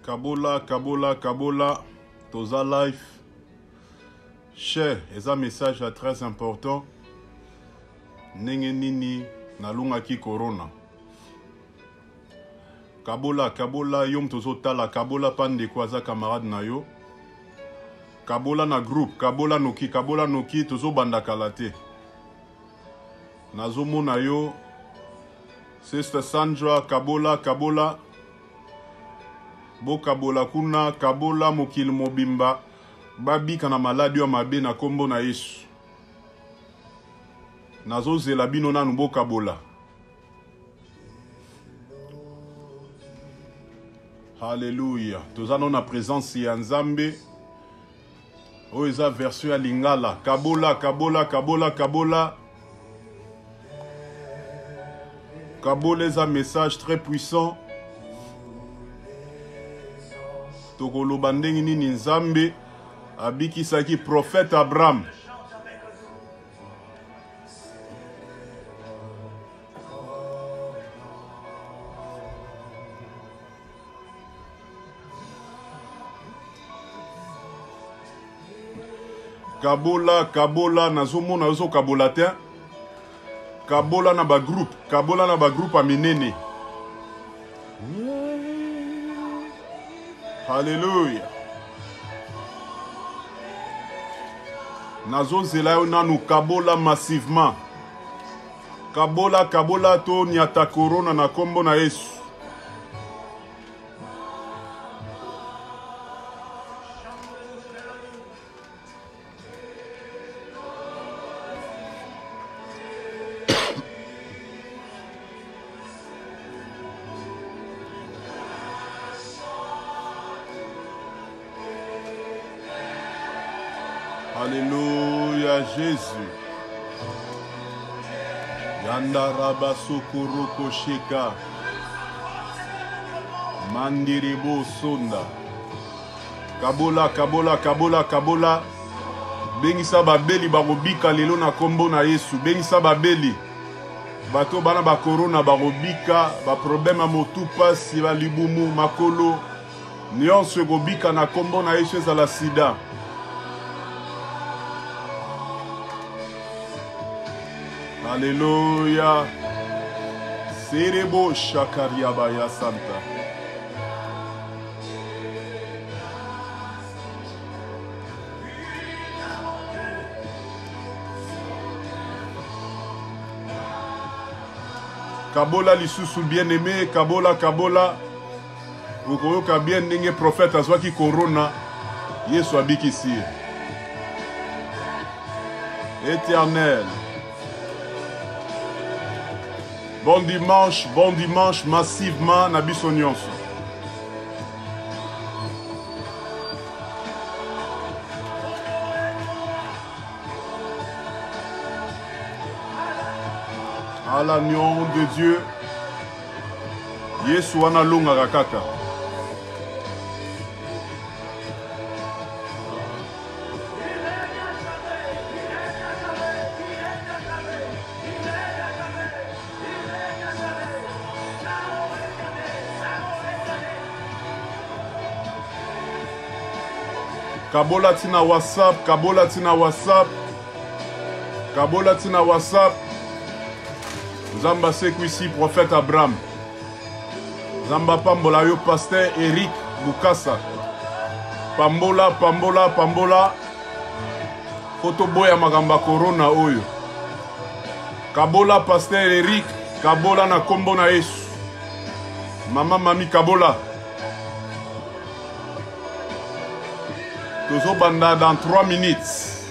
Kabola, kabola, kabola. Toza live. Cher, eza message ya très important. Ndenge nini nalongaki corona. Kabola, kabola, yo moto ozotala, kabola pa ndeko aza camarade na yo. Kabola na groupe, kabola noki, kabola noki, tozobanda kala te. Nazomona yo Sister Sandra, kabola, kabola. Bokabola kuna, kabola mokili mobimba babika na maladi ya mabe na kombo na Yesu. Nazozela bino nanu bokabola. Hallelujah. Toza no na présence ya Nzambe. Oyo eza version ya Lingala. Kabola, kabola, kabola, kabola. Kabola eza message très puissant. Tokoloba ndenge nini Nzambe abikisaki prophète Abraham. Kabola, kabola, nazomona ozo kabola te. Kabola na ba groupe, kabola na ba groupe ya minene. Hallelujah. Nazozela yo nanu kabola massivement. Kabola, kabola to nyata corona na kombo na Yesu. Alléluia Jésus. Yanda rabasukuruko sheka. Mandiribo sonda. Kabola, kabola, kabola, kabola. Bengisa babeli bakobika lelo na kombo na Yesu. Bengisa babeli. Bato bana ba corona bakobika, ba problème ya motu pasi, ba libumu, makolo. Nyonso ekobika na kombo na Yesu ezala sida. Alléluia. Serebo shakariaba ya santa. Kabola lisusu bien aimé, kabola kabola. Okoyoka bien ndenge prophète azwaki corona, Yesu abikisi ye. Éternel. Bon dimanche, bon dimanche massivement na biso nyonso. À l'agneau de Dieu. Yesu wana alongaka kaka. Kabola tina WhatsApp, kabola tina WhatsApp, kabola tina WhatsApp. Nzambe asekwisi prophète Abraham. Nzambe apambola yo pasteur Eric Bukasa. Pambola, pambola, pambola. Mpo toboya makambo ya corona oyo. Kabola pasteur Eric, kabola na kombo na Yesu. Mama mami kabola. Tozobanda dans 3 minutes.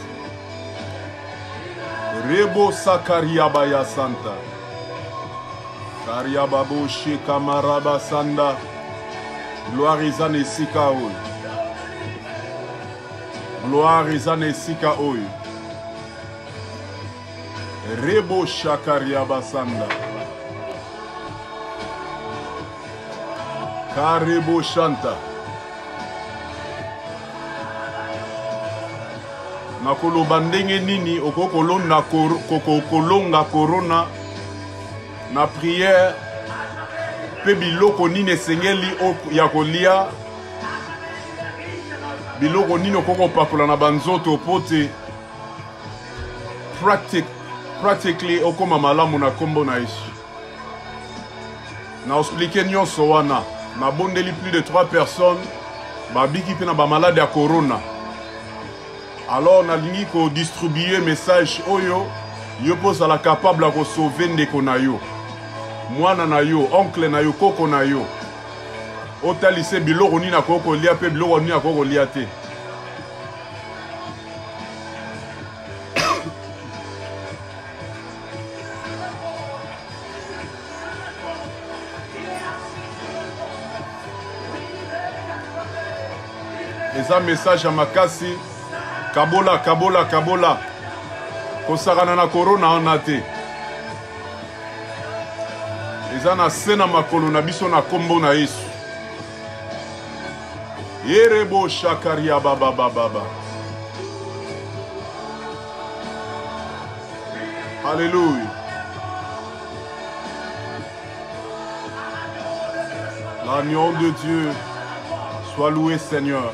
Rebo Sakariaba ya Santa. Kariababo Shekamaraba Sanda. Gloire eza na esika oyo. Gloire eza na esika oyo. Rebo Shakariaba Sanda. Karebo Shanta. Nakoloba ndenge nini okoki kolonga, kolonga corona na prière mpe biloko nini esengeli ya kolia. Biloko nini okoki kopakola na banzoto mpo te practically okoma malamu na nkombo na Yesu. Na expliquer nyonso wana, nabondeli plus de 3 personnes babiki mpe na bamalade ya corona. Alors nalingi ko distribuer message oyo yo mpo ozala capable ya kosauve ndeko na yo, mwana na yo, oncle na yo, koko na yo. Otalise biloko nini akoki kolia mpe biloko nini akoki kolia te. Eza message ya makasi. Kabola, kabola, kabola. Kosakana na corona wana te. Eza na se na makolo na biso na kombo na Yesu. Yerebo shakaria baba baba baba. Alléluia. L'agneau de Dieu soit loué, Seigneur.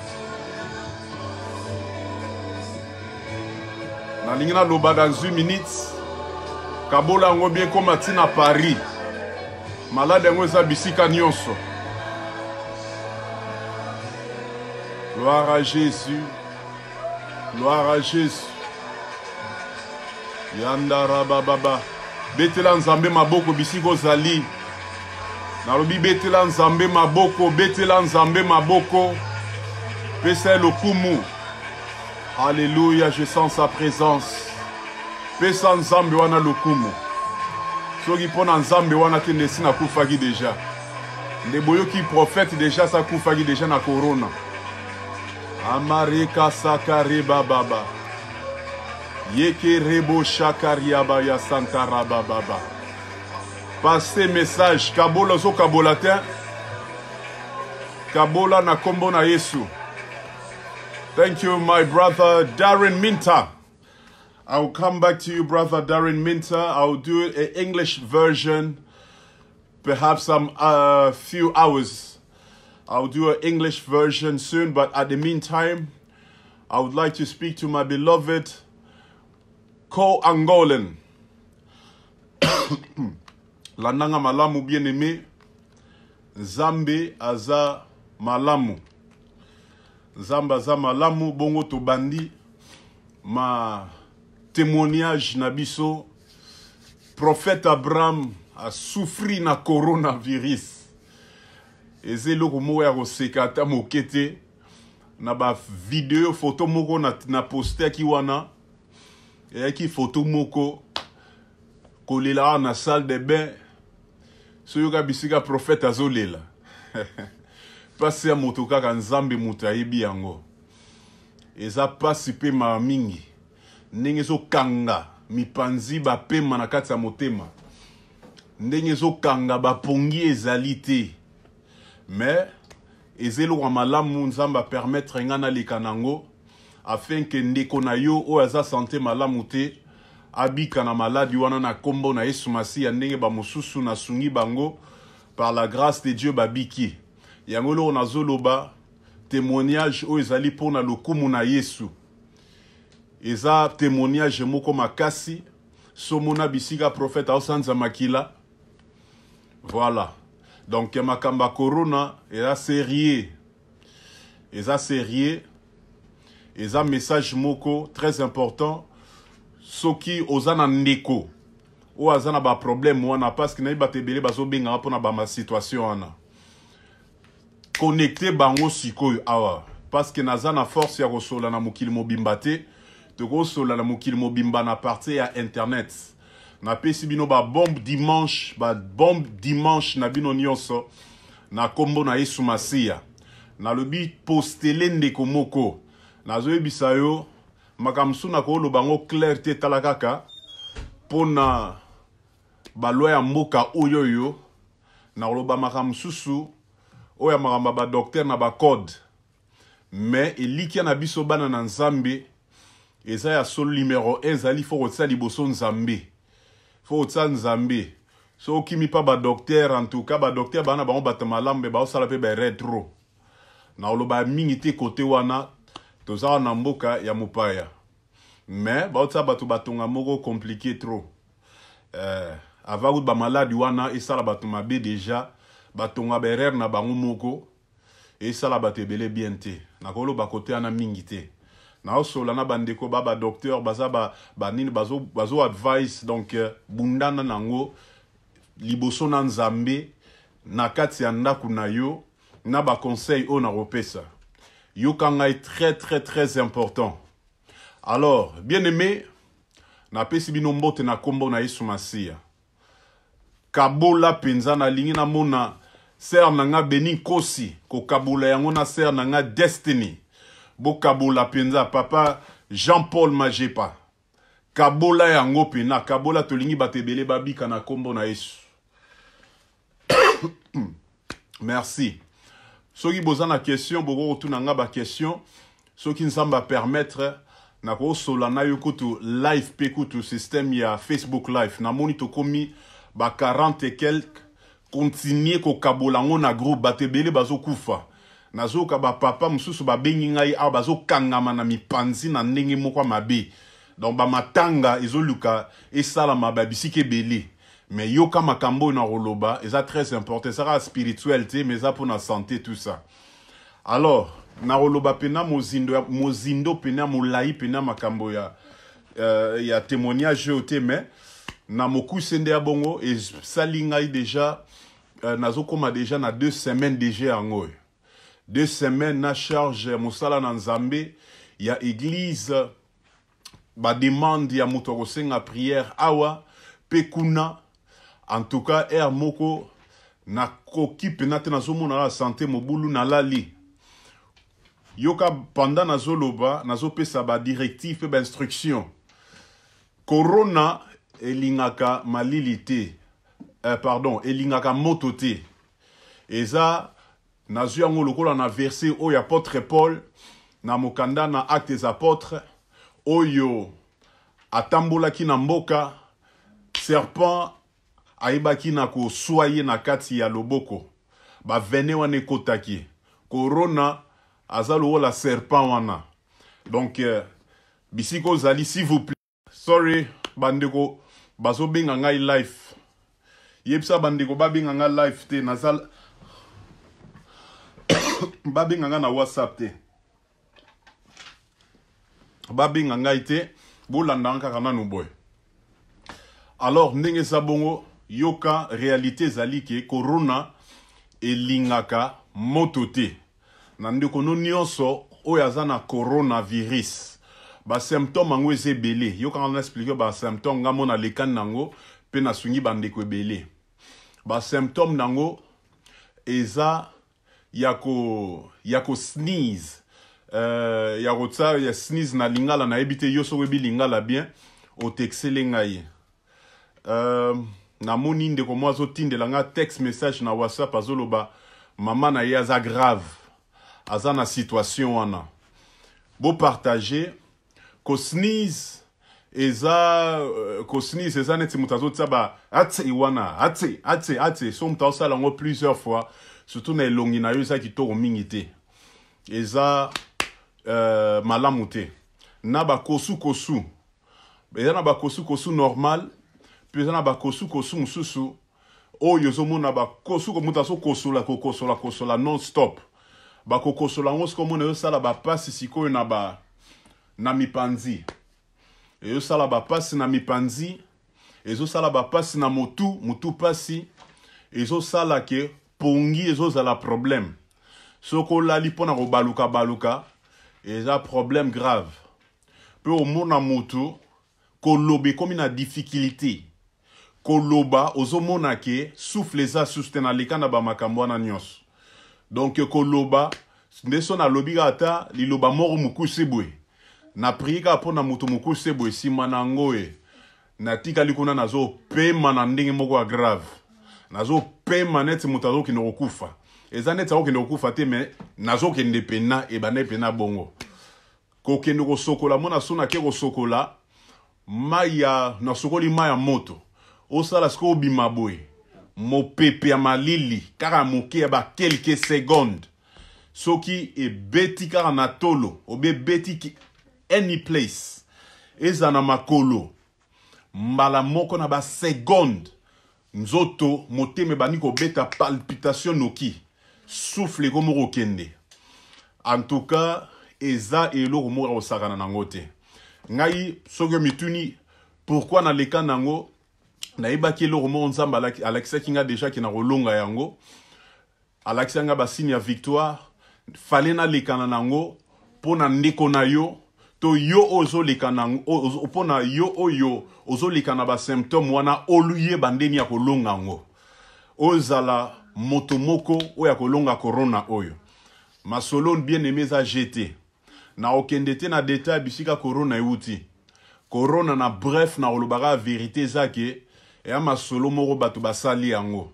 Nalingi naloba dans une minute. Kabola yango bien koma ti na Paris. Malade yango eza bisika nyonso. Gloire à Jésus. Gloire à Jésus. Yandara bababa. Betela Nzambe maboko bisika ozali. Nalobi betela Nzambe maboko, betela Nzambe maboko. Pesa ye lokumu. Alléluia, je sens sa présence. Pesa Nzambe wana lokumu. Soki pona Nzambe wana te nde esi nakufaki deja. Nde boyoki prophète deja sakufaki deja na corona. Amareka sakareba baba. Yeke rebo shakariaba ya santaraba baba. Passe message kabola ozo kabola te. Kabola na kombo na Yesu. Thank you my brother Darren Minter. I will come back to you, brother Darren Minter. I will do an English version, perhaps some few hours. I'll do an English version soon, but at the meantime, I would like to speak to my beloved co-Angolan. Landanga malamu bien-aimé, Nzambe aza malamu. Nzambe aza malamu, bongo tobandi ma témoignage na biso. Prophète Abraham a souffri na coronavirus. Eza eloko moko ya koseka ata moke te. Na ba video photo moko na postaki wana, eyaki photo moko kolela awa na salle de bain. Soyoka bisika prophète azolela. Pasi ya moto kaka Nzambe moto ayebi yango. Eza pasi pe mawa mingi. Ndenge ezokanga mipanzi bapema na kati ya motema. Ndenge ezokanga bapongi ezali te. Mais eza eloko ya malamu Nzambe a permettre nga naleka nango afin que ndeko na yo oyo aza santé malamu te abika na maladi wana na kombo na Yesu Masiya, ndenge ba mosusu nasungi bango par la grâce de Dieu babiki. Yango eloko nazoloba, témoignage oyo ezali mpona lokumu na Yesu. Eza témoignage moko makasi, somona bisika prophète aosanza makila. Voilà. Donc makambo ya corona eza sérieux. Eza sérieux. Eza message moko très important. Soki oza na ndeko oyo aza na ba problème wana, parce que nayebi bato ebele bazobengaka mpona ba ma situation wana. Connecte bango sikoyo awa, parce que naza na force ya kosola na mokili mobimba te. Tokosola na mokili mobimba na partir ya internet. Napesi bino ba bombe dimanche, ba bombe dimanche na bino nyonso na kombo na Yesu Masiya. Nalobi postele ndeko moko, nazoyebisa yo makambo mosusu nakoloba yango clair te, tala kaka mpona balwa ya mboka oyo oyo nakoloba makambo mosusu oyo ya makambo ya ba docteur na ba code. Mais elikia na biso bana na Nzambe eza ya solo. Numero 1 ezali fo kotia liboso Nzambe, fo kotia Nzambe. So okimi pa ba docteur, en tout cas ba docteur bana bango bato malamu, me baosala mpe ba erreur trop. Nakoloba mingi te kote wana. Toza na mboka ya mopaya. Mais baotia bato batonga moko compliqué trop. Avant kutu bamaladi wana esala bato mabe déjà, batonga baerreur na bango moko esala bato ebele bien te. Nakoloba kote wana mingi te. Naosola na bandeko ba badocteur baza banini bazo, bazo advice donc bundana nango liboso na Nzambe na kati ya ndako na yo na baconseil oyo nakopesa. Yoka ngai, très très très important. Alors, bien aimé, napesi bino mbote na nkombo na Yesu Masiya. Kabola mpenza, nalingi namona sœur na nga Beni Nkosi kokabola yango na sœur na nga Destiny. Bokabola mpenza. Papa Jean-Paul Majepa, kabola yango mpena, kabola. Tolingi bato ebele babika na nkombo na Yesu. Merci. Soki boza na question, bokoki kotuna nga baquestion. Soki Nzambe apermettre, nakosola na yo kutu live mpe kutu système ya Facebook Live. Namoni tokomi ba 40 et quelque. Continue kokabola yango na groupe. Bato ebele bazokufa. Nazoyoka bapapa mosusu babengi ngai awa, bazokangama na mipanzi na ndenge moko ya mabe. Donc bamatanga ezoluka esalama babisika ebele. Mais yoka makambo oyo na koloba, eza très important. Eza kaka spirituel te, mais eza mpona santé, tout ça. Alors nakoloba mpena mozindo, mozindo mpena, molai mpena makambo ya témoignage oyo te, mais na mokuse nde ya bongo esali ngai déjà nazokóma déjà na 2 semaines déjà. Yango oyo 2 semaines na charge ya mosala na Nzambe ya église, bademande ya moto akosenga prière awa mpe kuna. En tout cas, heure moko nakoki mpena te, nazomona kaka santé mobulu, nalali. Yoka, pendant nazoloba, nazopesa badirective mpe bainstruction. Corona elingaka malili te, pardon, elingaka moto te. Eza nazwi yango lokola na verset oyo apôtre Paul na mokanda na Actes des Apôtres, oyo atambolaki na mboka, serpent ayebaki na koswa ye na kati ya loboko, bavenin wana ekotaki. Corona aza lokola serpent wana. Donc bisika ozali, s'il vous plaît. Sorry, bandeko bazobenga ngai live. Yebisa bandeko babenga ngai live te, naza babenga ngai na WhatsApp te, babenga ngai te. Bolanda kaka nanu boye. Alors ndenge eza bongo, yoka, réalité ezali ke corona elingaka moto te. Na ndeko no nyonso oyo aza na coronavirus, basymptôme yango eza ebele. Yokanga na expliquer basymptôme. Nga mo nalekani nango mpe nasungi bandeko ebele. Basymptôme nango eza ya ko sneeze, ya kotia ya sneeze na lingala nayebi te. Yo soki oyebi lingala bien, otextele ngai. Namoni ndeko moko azotindela nga texte message na WhatsApp, azoloba mama na ye aza grave, aza na situation wana. Bopartage. Kosneeze eza kosneeze eza neti moto azotia ba atse wana, atse, atse, atse. So moto azosala yango plusieurs fois, surtout na elongi na yo, eza kitoko mingi te, eza malamu te. Na bakosukosu, eza na bakosukosu normal mpe eza na bakosukosu mosusu oyo ozomona bakosu, moto azokosola, kokosola, kosola non stop. Bakokosola yango sikoyo, omona ezosala bapasi sikoyo na mipanzi, ezosala bapasi na mipanzi, ezosala bapasi na motu, motu pasi, ezosala ke pongi ezozala problème. Soki olali mpona kobaluka-baluka, eza problème grave. Mpe omona motu koloba ekomi na difficulté koloba, ozomona ke souffle eza susu te. Naleka na bamakambo wana nyonso. Donc koloba nde so nalobi kaka ata liloba moko mokuse boye, na prier kaka mpo na moto mokuse boye, nsima na yango e natikali kuna, nazopema na ndenge moko ya grave, nazopema neti moto azokende kokufa. Eza neti akokende kokufa te, mais nazokende pena ebandaki pena bongo. Kokende kosokola, mona so nake kosokola mai ya, nasokoli mai ya moto, osala sikoyo obima boye, mopepe ya malili kaka moke ya baquelques seconde. Soki ebeti kaka na tolo obe ebeti any place, eza na makolo, mbala moko na ba seconde nzoto motema ebandi kobeta palpitation noki, souffle ekomi kokende. En tout cas eza eloko moko ya kosakana nango te. Ngai soki omituni pourquoi naleka nango, nayebaki eloko moko Nzambe alakisaki nga deja ke na kolonga yango. Alakisaki nga basigne ya victoire, fale nalekana nango mpo na ndeko na yo to yo oyo ozoleka nango, mpo na yo oyo ozoleka na basymptome wana, oluyeba ndeni ya kolonga yango. Ozala moto moko oyo akolonga corona oyo. Masolo bien aimé eza gt. Na okende te na detail bisika corona euti. Corona na bref na kolobaka vérité eza ke eya masolo moko bato basali yango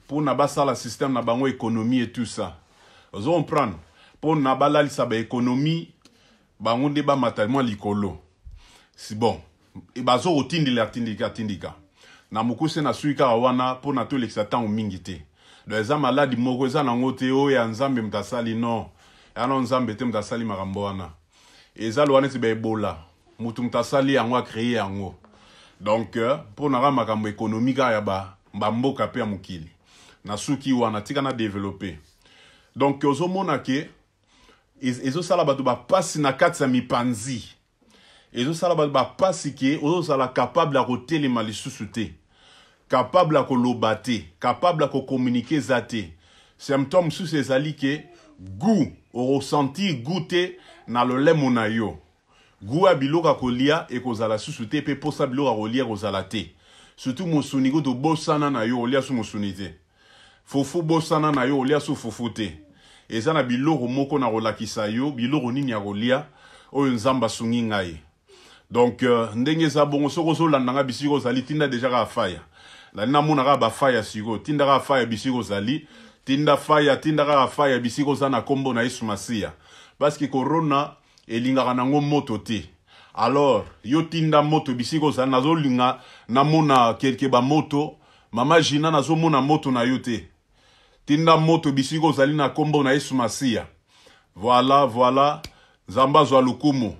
mpona basala système na bango économie et tout ça. Ozo comprendre? Mpona balalisa ba économie bango nde bamata mwa likolo. Si bon, bazo kotindela tindika tindika. Na mokuse na suki kaka wana mpona tolekisa ntango mingi te. Donc eza maladi moko eza nango te oyo ya Nzambe moto asali, non. Ya no Nzambe te moto asali makambo wana. Eza loa neti ba Ebola. Mutu moto asali yango, a créé yango. Donc mpona kaka makambo économie kaka ya bamboka mpe ya mokili. Na suki wana tika na développer. Donc ozomona ke ezosala bato bapasi na kati ya mipanzi. Ezosala bato bapasi ke ozozala capable ya kotelema lisusu te, capable ya koloba te, capable ya kocommuniquer eza te. Symptôme mosusu ezali ke goût, okosentir goût te na lolemo na yo. Goût ya biloko ya kolia ekozala susu te, mpe posa biloko ya kolia ekozala te. Surtout mosuni kutu bosana na yo, olia su mosuni te. Fufu bosana na yo, olia su fufu te. Eza na biloko moko na kolakisa yo biloko nini ya kolia oyo Nzambe asungi ngai. Donc ndenge eza bongo, soki ozolanda nga bisika ozali, tinda deja kaka faya. Nali namona kaka bafaya sikoyo, tinda kaka faya bisika ozali, tinda faya, tinda kaka faya bisika oza na kombo na Yesu Masiya. Parce que corona elingaka nango moto te. Alors yo tinda moto bisika ozali, nazolinga namona kelke bamoto. Mama Gina, nazomona moto na yo te. Tinda moto bisika ozali na kombo na Yesu Masiya. Voilà, voilà. Nzambe azwa lokumu.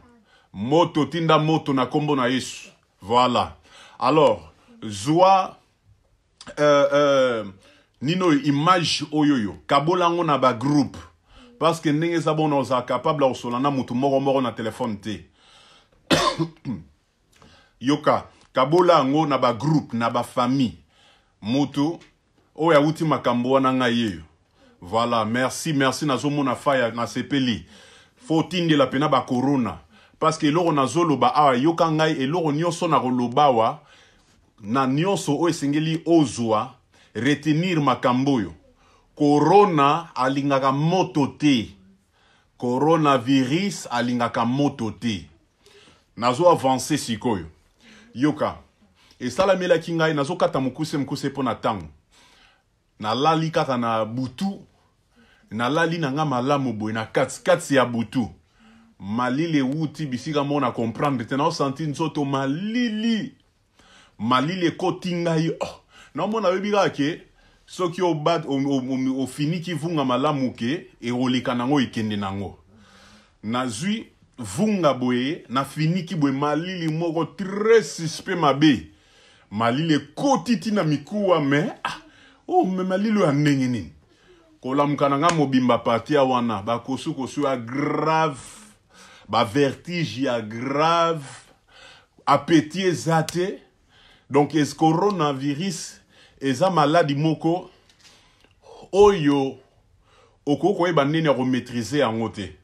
Moto, tinda moto na kombo na Yesu. Voilà. Alors, zwa nino image oyo yo kabola yango na ba groupe, parce que ndenge eza bona ozala capable ya kosola na motu moko moko na telefone te. Yoka, kabola yango na ba groupe, na ba famille. Motu oyo awuti makambo wana ngai yeyo. Voilà, merci, merci, nazomona faya nasepeli. Fo tindela pena ba corona. Parce que eloko nazoloba awa, yoka ngai, eloko nyonso na koloba awa, na nyonso oyo esengeli ozwa, retenir makambo oyo. Corona alingaka moto te. Coronavirus alingaka moto te. Nazo avancer sikoyo. Yoka, esalamelaki ngai, nazokata mokuse mokuse mpo na ntango. Nalali kaka na butu, nalali na nga malamu boye na kati kati ya butu. Malili ewuti bisika moko na comprendre te, naosanti nzoto malili. Malili ekoti ngai. Oh, naomona oyebi kaka ke soki ofiniki vunga malamu ke ekoleka nango ekende nango. Nazwi vunga boye, nafiniki boye malili moko très suspect mabe. Malili ekoti ti na mikuwa, mais ah, oh, mais malili oyo ya ndenge nini? Kolamuka na nga mobimba parti ya wana, bakosukosu ya grave, ba vertige ya grave, appétit eza te. Donc es coronavirus eza maladi moko oyo okoki koyeba ndenge ya komaîtriser yango te.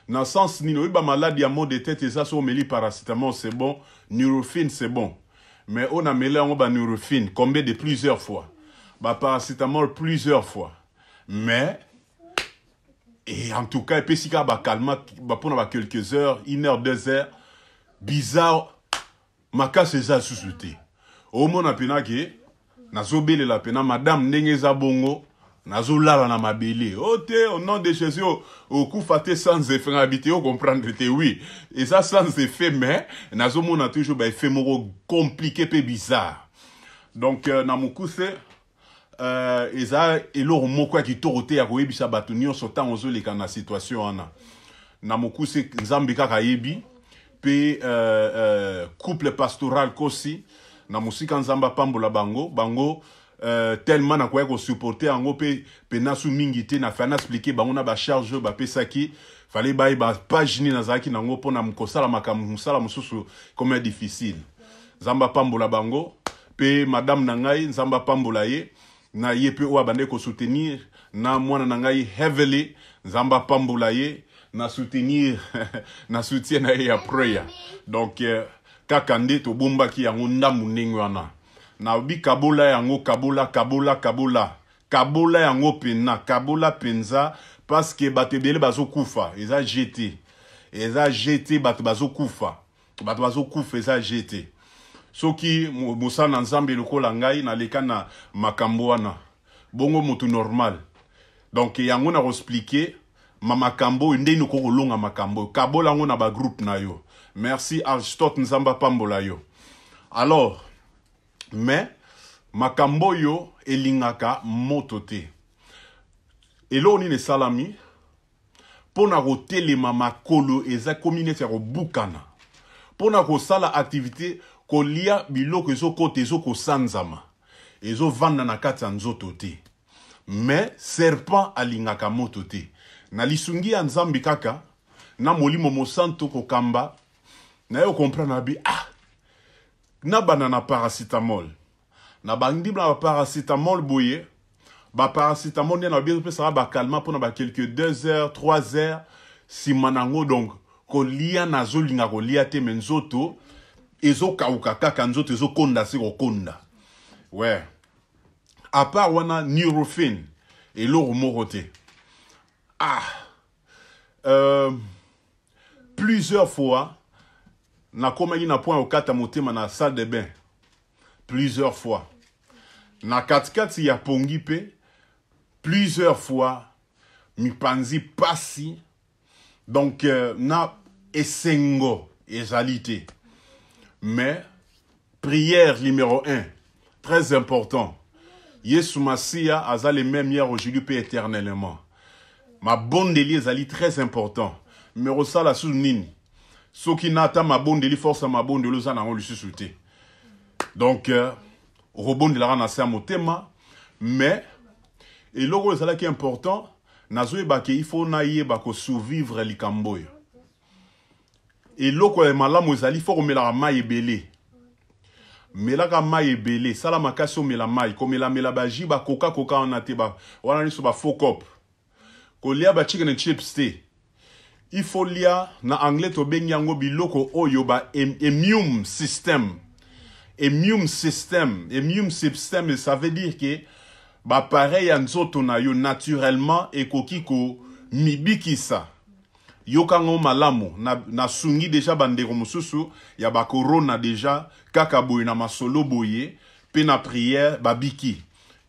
Na sens nini? Oyeba maladi ya maux de tête eza soki omeli paracétamol c'est bon, Nurofen c'est bon. Mais oyo nameli yango ba Nurofen combien de plusieurs fois, ba paracétamol plusieurs fois, mais et en tout cas epesi kaka bacalmants mpona ba quelques heures, une heure, 2 heures, bizarre makasi eza susu te. Omona mpena ke nazobelela mpena madame ndenge eza bongo, nazolala na mabele o te. Au nom de Jésus, okufa te sans effet. Ngabi te, ocomprendre te. Oui, eza sans effet, mais nazomona toujours baeffet moko compliqué mpe bizarre. Donc na mokuse. Eza eloko moko ya kitoko te ya koyebisa bato nyonso ntango ozoleka na situation wana. Na mokuse, Nzambe kaka ayebi. Mpe couple pastoral Kosi na mosika, Nzambe apambola bango. Bango tellement nakoya kosupporter yango mpe pena su mingi te. Na fana expliquer bango na bacharge oyo bapesaki, fallait bayeba page nini nazalaki nango mpona kosala makambo mosala mosusu comme difficile. Nzambe apambola bango. Mpe madame na ngai, Nzambe apambola ye na ye mpe oyo abandaki kosoutenir na mwana na ngai Heavily, Nzambe apambola ye na soutenir, na soutien na ye ya prayer. Donc kaka nde tobombaki yango ndambu ndenge wana. Nabi kabola yango, kabola, kabola, kabola, kabola yango mpena, kabola mpenza, parce que bato ebele bazokufa. Eza gt, eza gt. Bato bazokufa, bato bazokufa, eza gt. Soki mosala na Nzambe lokola ngai naleka na makambo wana, bongo motu normal? Donc yango na koexpliquer ma makambo oyo, ndenge okoki kolonga makambo oyo. Kabola yango na bagroupe na yo. Merci Aristote, Nzambe apambola yo. Alors, mais makambo oyo elingaka moto te. Eloko nini esalami mpo na kotelema? Makolo eza komi neti ya kobukana. Mpo na kosala activité, kolia biloko ezokota, ezokosanzama, ezovanda na kati ya nzoto te. Mais serpent alingaka moto te. Na lisungi ya Nzambe kaka na Molimo Mosantu kokamba na ye, comprendre na bi ah, nabanda na paracetamol, na bandi na baparacetamol boye. Baparacetamol nde na babi ezopesaka bacalmant mpona ba quelque 2 heures, 3 heures. Nsima nango, donc kolia, nazolinga kolia te, mais nzoto ezokauka kaka, nzoto ezokonda se kokonda. Ouais, à part wana Nurofen, eloko moko te. Ah, plusieurs fois nakomaki na point okata motema na salle de bain, plusieurs fois na katikati ya pongi, mpe plusieurs fois mipanzi pasi. Donc na esengo ezali te. Mais prière numéro 1, très important, Yesu Masiya aza le même hier, aujourd'hui mpe éternellement. Mabondeli ezali très important. Mais osala susu nini soki na ata mabondeli, force ya mabondeli oza nango lisusu te? Donc okobondelaka na se ya motema. Mais eloko oyo ezalaki important, nazoyeba ke il faut nayeba kosurvivre likambo oyo. Eloko ya malamu ezali, faut komelaka mai ebele. Melaka mai ebele, sala makasi omela mai. Komelamela bajus, bakoka koka wana te, wana nyonso bafaux cop. Kolia ba chicken and chips te. Il faut lia, na anglais tobengi yango biloko oyo ba immune system, immune system, immune system. Ça veut dire que baappareil ya nzoto na yo naturellement ekoki komibikisa. Yokango malamu. Nasungi na déjà bandeko mosusu ya bacorona déjà kaka boye na masolo boye mpe na prière babiki.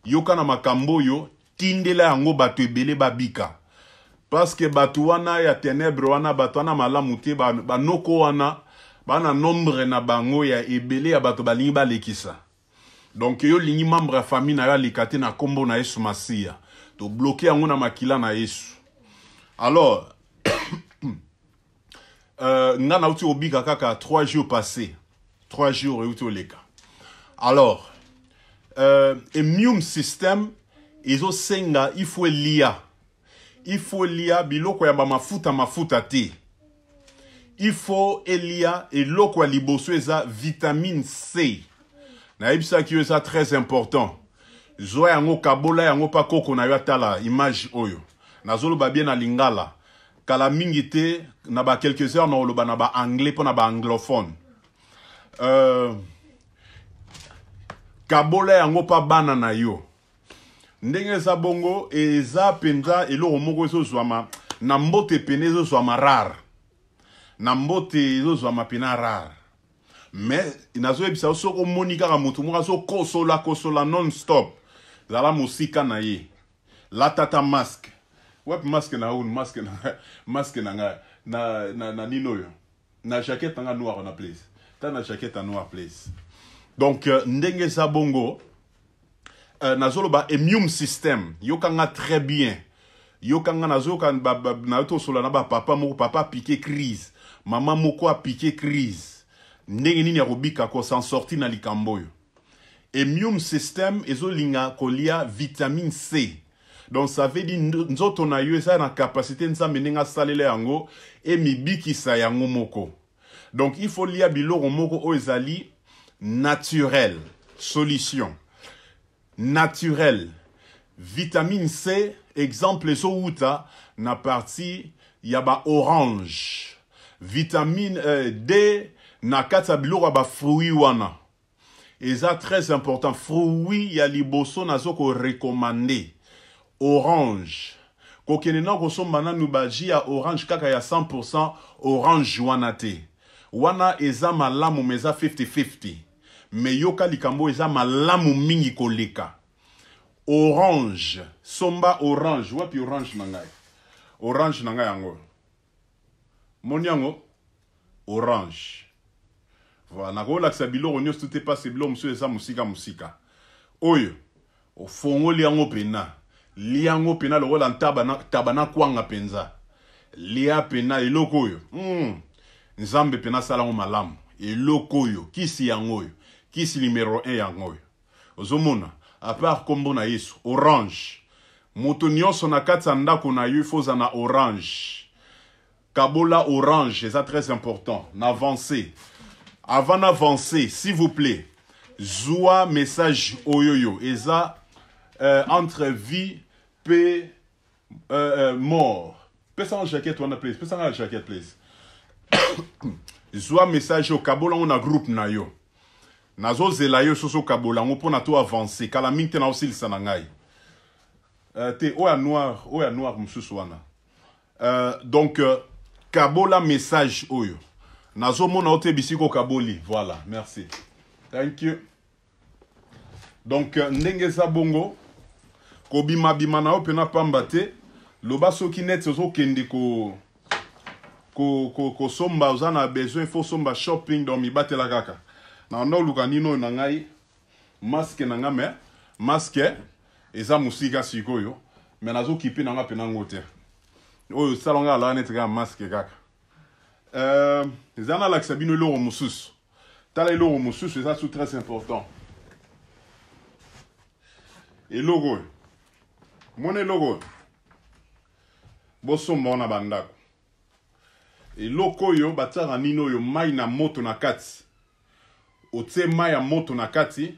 Yoka na makambo oyo, tindela yango bato ebele babika, parce que bato wana ya ténèbre wana, bato wana malamu te, banoko wana bana nombre na bango ya ebele ya bato balingi balekisa. Donc yo olingi membre ya famille na yo aleka te, na nkombo na Yesu Masiya tobloquer yango na makila na Yesu. Alors nga nauti kobika kaka 3 jours passé, 3 jours euti oleka. Alors immune system ezosenga, il faut elia, il faut elia biloko ya bamafuta mafuta te. Il faut elia eloko ya liboso eza vitamine C. Nayebisaki yo, eza très important. Zwa yango, kabola yango mpa koko na yo atala image oyo. Nazoloba bien na lingala, kala mingi te, na ba quelques heures na oloba na baanglais mpo na baanglophone. Kabola yango mpa bana na yo. Ndenge eza bongo, eza mpenza eloko moko ezozwama na mbote pene, ezozwama rare na mbote, ezozwama pena rare. Mais nazoyebisa yo, soki omoni kaka motu moko azokosola kosola non stop, zala mosika na ye, latata masque. Wapi masque na unu? Masque na, masque na ngai na nini oyo, na jaquette na nga noire na place ta na jaquette ya noire place. Donc ndenge eza bongo. Nazoloba immune system, yoka nga très bien. Yoka nga nazoyoka nayo tosola na ba papa moko, papa apike crise, mama moko apike crise. Ndenge nini ya kobika ko s'en sortir na likambo oyo? Immune system ezolinga kolia vitamine C. Donc ça veut dire nzoto na yo eza na capacité Nzambe ndenge asalela yango emibikisa yango moko. Donc il faut lia biloko moko oyo ezali naturel, solution naturelle. Vitamine C, exemple ezowuta na partie ya ba orange. Vitamine D na kati ya biloko ya ba fruits wana. Eza très important. Fruit ya liboso nazo ko recommander orange. Kokende na kosomba nanu ba jus ya orange kaka ya 100% orange wana te. Wana eza malamu mais eza 50-50. Mais yoka likambo eza malamu mingi koleka. Orange, somba orange. Wapi orange na ngai? Orange na ngai yango. Moni yango? Orange. Voilà, nakolakisa biloko nyonso te parce biloko mosusu eza mosika mosika. Oyo ofongoli yango pena, lia yango pena lokola ntaba na, taba na kwanga penza. Lia pena eloko oyo. Nzambe pena asala yango malamu. Eloko oyo, kisi yango oyo. Kisi numero 1 yango oyo. Ozomona, à part kombo na Yesu, orange. Moto nyonso na kati ya ndako na yo, il faut oza na orange. Kabola orange, eza très important. N'avancer. Avant d'avancer, s'il vous plaît, zwa message oyoyo. Eza entre vie pe mort. Pesa nga jaquette wana please. Pesa nga jaquette please. Zwa message oyo, kabola ngo na groupe na yo. Nazozela yo soso kabola ngo pona to avancer. Kala mingi te na osilisa na ngai. Te oya noir, oya noir mosusu wana. Donc kabola message oyo. Nazomona ote bisiko kaboli. Voilà, merci. Thank you. Donc ndenge eza bongo kobima bima na yo pena pamba te. Loba soki net ozokende ko ko ko kosomba, oza na besoin faut somba shopping, donc mibatela kaka. Na ndo luka nino na ngai masque na ngai, mais masque eza musika sikoyo, mais nazo kipe na ngai pena ngo te. Oyo sala ngai ala net kaka masque kaka. Eza na lakisa bino eloko mosusu. Tala eloko mosusu eza sous très important. Eloko oyo. Mona eloko oyo. Bosomba wana bandako. Eloko oyo batiaka nini oyo mai na moto na kati. Otie mai ya moto na kati.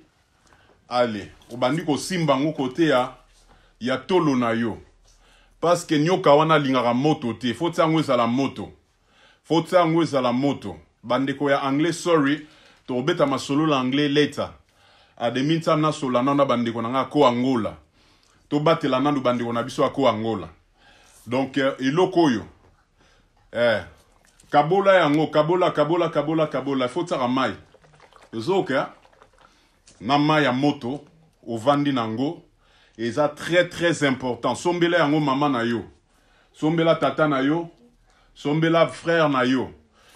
Allez, obandi kosimba ngo kote ya tolo na yo. Parce que nyoka wana alingaka moto te. Faut tia ngo ezala moto. Faut tia ngo ezala moto. Bandeko ya anglais, sorry, tobeta masolo la anglais later. At the meantime na sola na bandeko na nga ko Angola. Tobatela nanu bandeko na biso ko Angola. Donc eloko oyo kabola yango, kabola kabola kabola kabola, faut tia mai. Ozoka na mai ya moto ovandi nango eza très très important. Sombela yango mama na yo, sombela tata na yo, sombela frère na yo.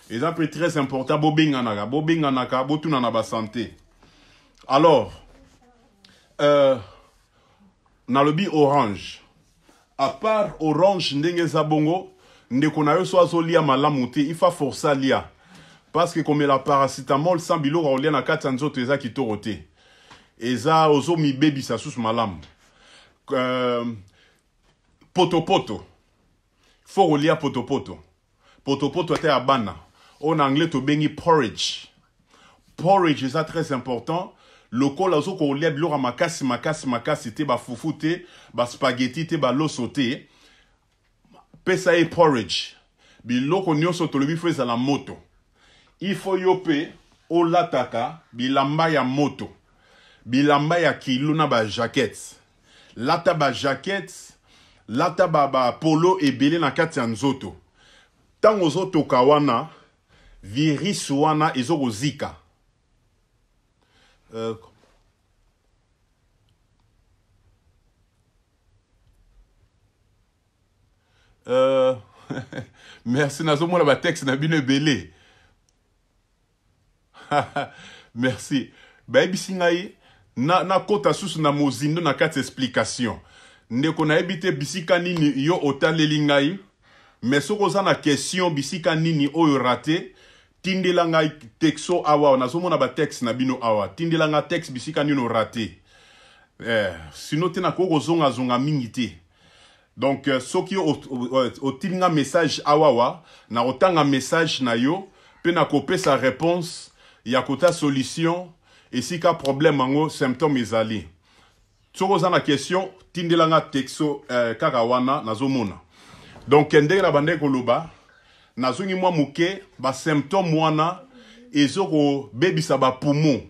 Eza pe très important, bobenganaka, bobenganaka, botuna na ba santé. Alors nalobi orange. À part orange ndenge eza bongo, ndeko na yo so azolia malamu te, il faut forcer lia. Parce que comme la paracétamol sans biloko olia na kati ya nzoto eza kitoko te. Eza ozo mibebisa susu malamu. Poto poto. Faut kolia poto poto. Poto poto ata ya bana. En anglais tobengi porridge. Porridge eza très important. Lokola ozo kolia biloko ya makasi makasi makasi te, ba fufu te, ba spaghetti te, ba loso te. Pesa ye porridge. Biloko nyonso tolobi faut ezala moto. Il faut yo pe olataka bilamba ya moto. Bilamba ya kilo na ba jaquettes. Lata ba jaquettes, lata ba polo ebele na kati ya nzoto. Tango ozotoka wana, virus wana ezokozika. Merci, nazomona ba texte na bino ebele. Merci. Bayebisi ngai Nakota na susu na mozindo na kati explication. Ndeko, nayebi te bisika nini yo otaleli ngai, mais soki oza na question bisika nini oyo raté, tindela ngai texto awa. Nazomona batexte na bino awa. Tindela ngai texte bisika nini oraté, sinon te nakoki kozongazonga mingi te. Donc soki otindi nga message awawa, nakotanga message na yo mpe nakopesa réponse ya kota solution esika problème yango, symptôme ezali. Soki oza na question, tindela nga texto kaka wana nazomona. Donc ndenge na bandeki koloba, nazongi mwa moke. Basymptôme wana ezokobebisa bapoumon,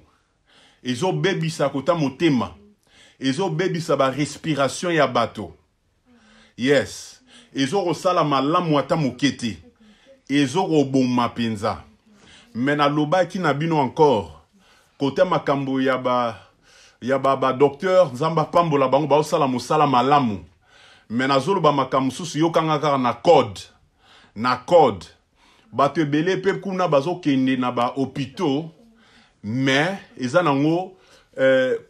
ezobebisa kota motema, ezobebisa barespiration ya bato. Yes, ezokosala malamu ata moke te, ezokoboma mpenza. Me nalobaki na bino encore kote makambo ya ba badocteur, Nzambe apambola bango, baosala mosala malamu. Me nazoloba makambo mosusu, yokanga kaka na code na code. Bato ebele mpe kuna bazokende na bahôpitaux, mais eza nango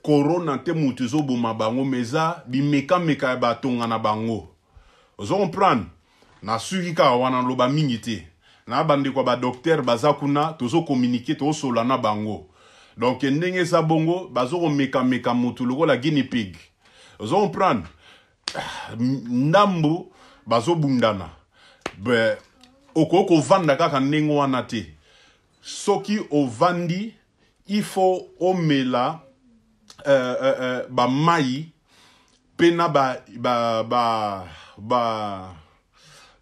corona te moto ezoboma bango, mais eza bimekameka ya batonga na bango. Ozo comprendre? Nasuki kaka wana, naloba mingi te. Na bandeko ya badocteur baza kuna, tozocommuniquer, tozosola na bango. Donc ndenge eza bongo, bazokomekameka motu lokola guinea pig. Ozo comprendre? Ndambu bazobundana. Okoki kovanda kaka ndenge wana te. Soki ovandi, il faut omela bamai mpe na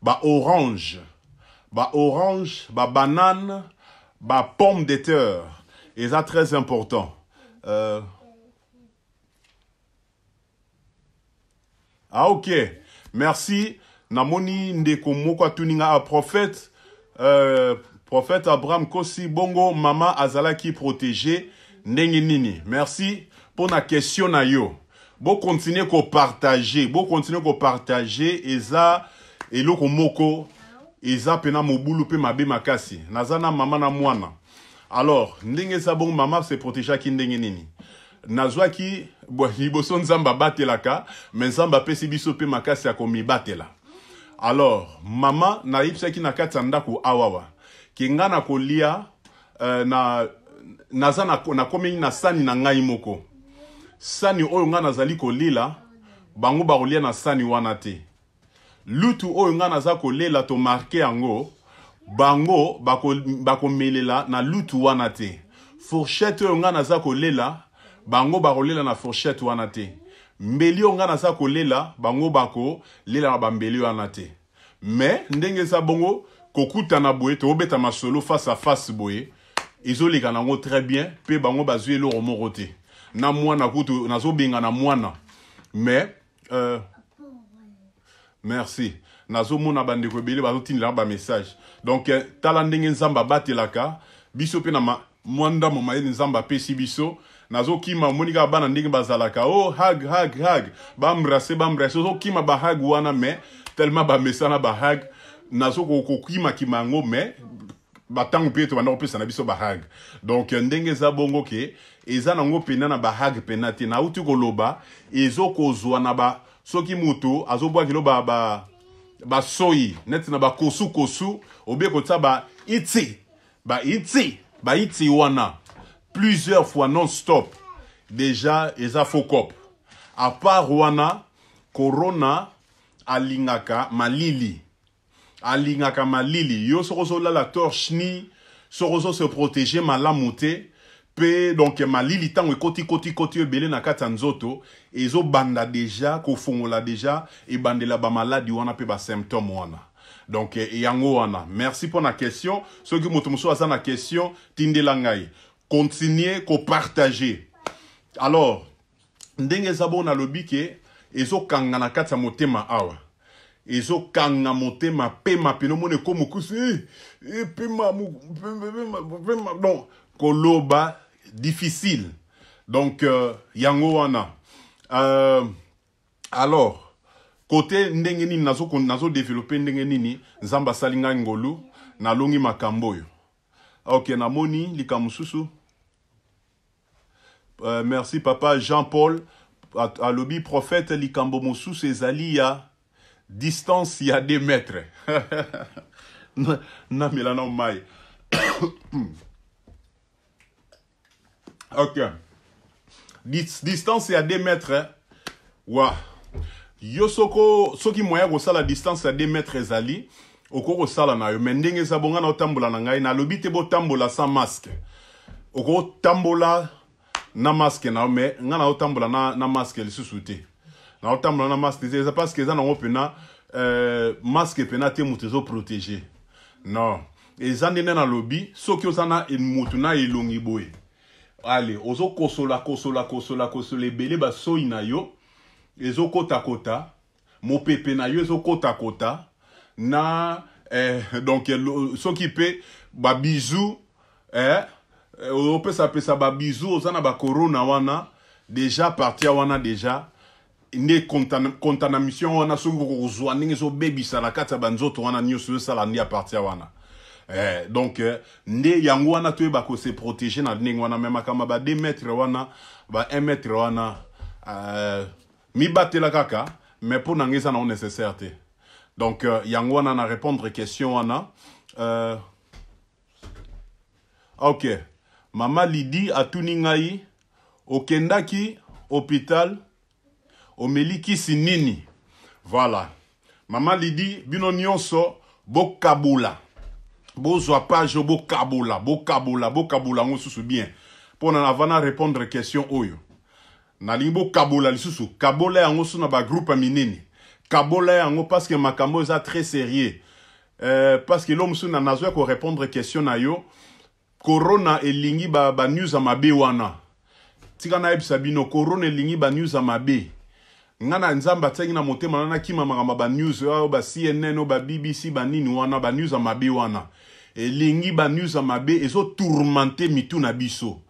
ba orange, ba orange, ba banane, ba pomme de terre. Eza très important. Ah ok, merci. Namoni ndeko moko atuni nga: "Ah, prophète, prophète Abraham Kosi, bongo mama azalaki protégé ndenge nini?" Merci mpona question na yo. Bocontinuer kopartager, bocontinuer kopartager. Eza eloko moko eza mpena mobulu mpe mabe makasi. Naza na mama na mwana. Alors ndenge eza bongo, mama se protégeaki ndenge nini? Nazwaki liboso, Nzambe abatelaka, me Nzambe apesi biso mpe makasi ya komibatela. Alors mama, nayebisaki na kati ya ndako awawa ke nga na kolia na naza nakomi na sani na ngai moko. Sani oyo ngai nazali kolela, bango bakolia na sani wana te. Lutu oyo ngai naza kolela, tomarquer yango, bango bakomelela bako na lutu wana te. Fourchette oyo ngai naza kolela, bango bakolela na fourchette wana te. Mbeli oyo ngai naza kolela, bango bakolela na bambeli wana te. Mais ndenge eza bongo, kokutana boye, tokobeta masolo face à face boye, ezoleka nango très bien. Mpe bango bazwi eloko moko te. Na mwana kutu nazobenga na mwana. Mais merci, nazomona bandeko ebele bazotindela bamessage. Donc tala ndenge Nzambe abatelaka biso mpe na mwa ndambo mayele Nzambe apesi biso. Nazokima, omoni kaka bana ndenge bazalaka: "Oh, hug, hug, hug, baembrasser, baembrasser." Ozokima bahug wana, mais tellement bamesana bahug, nazokokimakima yango. Mais batango mpe tobanda kopesa na biso bahug. Donc ndenge eza bongo ke eza nango pena na bahug pena te. Nauti koloba, ezokozwa na ba soki moto azobwakelo ba, ba, basoi neti na bakosukosu, obie kotia ba iti, ba iti, ba iti wana plusieurs fois non stop, déjà eza faux cop. À part wana, corona alingaka malili, alingaka malili. Yo soki ozolala torse nu, soki ozose protéger malamu te mpe, donc malili ntango ekoti koti koti ebele na kati ya nzoto, ezobanda déjà kofongola, déjà ebandela bamaladi wana mpe basymptôme wana. Donc yango wana. Merci mpo na question. Soki moto mosusu aza na question, tindela ngai. Continue kopartager. Alors ndenge eza bongo, nalobi ke ezokanga na kati ya motema awa, ezokanga motema, pema pene omona ekoma mokusu, pema pema, donc koloba difficile. Donc yango wana. Alors kote ndenge nini nazodévelopper, ndenge nini Nzambe asali ngai ngolu, nalongi makambo oyo. Ok, namoni likambo mosusu. Merci papa Jean-Paul alobi prophète likambo mosusu ezali ya distance ya 2 mètres. Namela na mai. Ok. Distance ya 2 mètres. Wa. Yo soko soki moyen kosala distance ya 2 mètres ezali okoki kosala na yo, mais ndenge eza bonga na otambola na ngai, nalobi te botambola sans masque. Okotambola na masque na yo, mais ngai na otambola na masque lisusu te. Na otambola na masque te, eza parce que eza nango pena masque pena te moto ezo protéger. Non. Eza ndenge nalobi, soki oza na moto na elongi boye, allez, ozo kosola kosola kosola kosola ebele basoi na yo ezo kota kota, mopepe na yo ezo kota kota na donc soki pe ba bisous, opesa pesa ba bisous, oza na ba corona wana déjà partia wana déjà nde contamination wana, soki okozwa ndenge ezobebisa na kati ya banzoto wana nyonso ezosala nde apartia wana. Donc nde yango wana toyeba ko se protéger na ndenge wana, mais makambo ba 2 mètres wana, ba 1 mètre wana, mibatela kaka, mais mpo na ngai eza nango nécessaire te. Donc yango wana na répondre question wana. Ok, mama Lydie atuni ngai okendaki hôpital omeli kisi nini? Voilà, mama Lydie, bino nyonso bokabula, bozwa page bokabula, bokabula, bokabula yango susu bien mpona avant na répondre question oyo. Nalingi bokabola lisusu, kabola yango so na bagroupe ya minene, kabola yango parce que makambo eza très sérieux. Parce que lo mosusu na nazwa korépondre question na yo, corona elingi ba news ya mabe wana. Tika nayebisa bino, corona elingi ba news ya mabe. Nga na Nzambe atiaki na motema na nakima makambo ba news oyo, ba CNN oyo, ba BBC, banini wana, ba news ya mabe wana. Elingi ba news ya mabe, ezotourmente mitu na biso,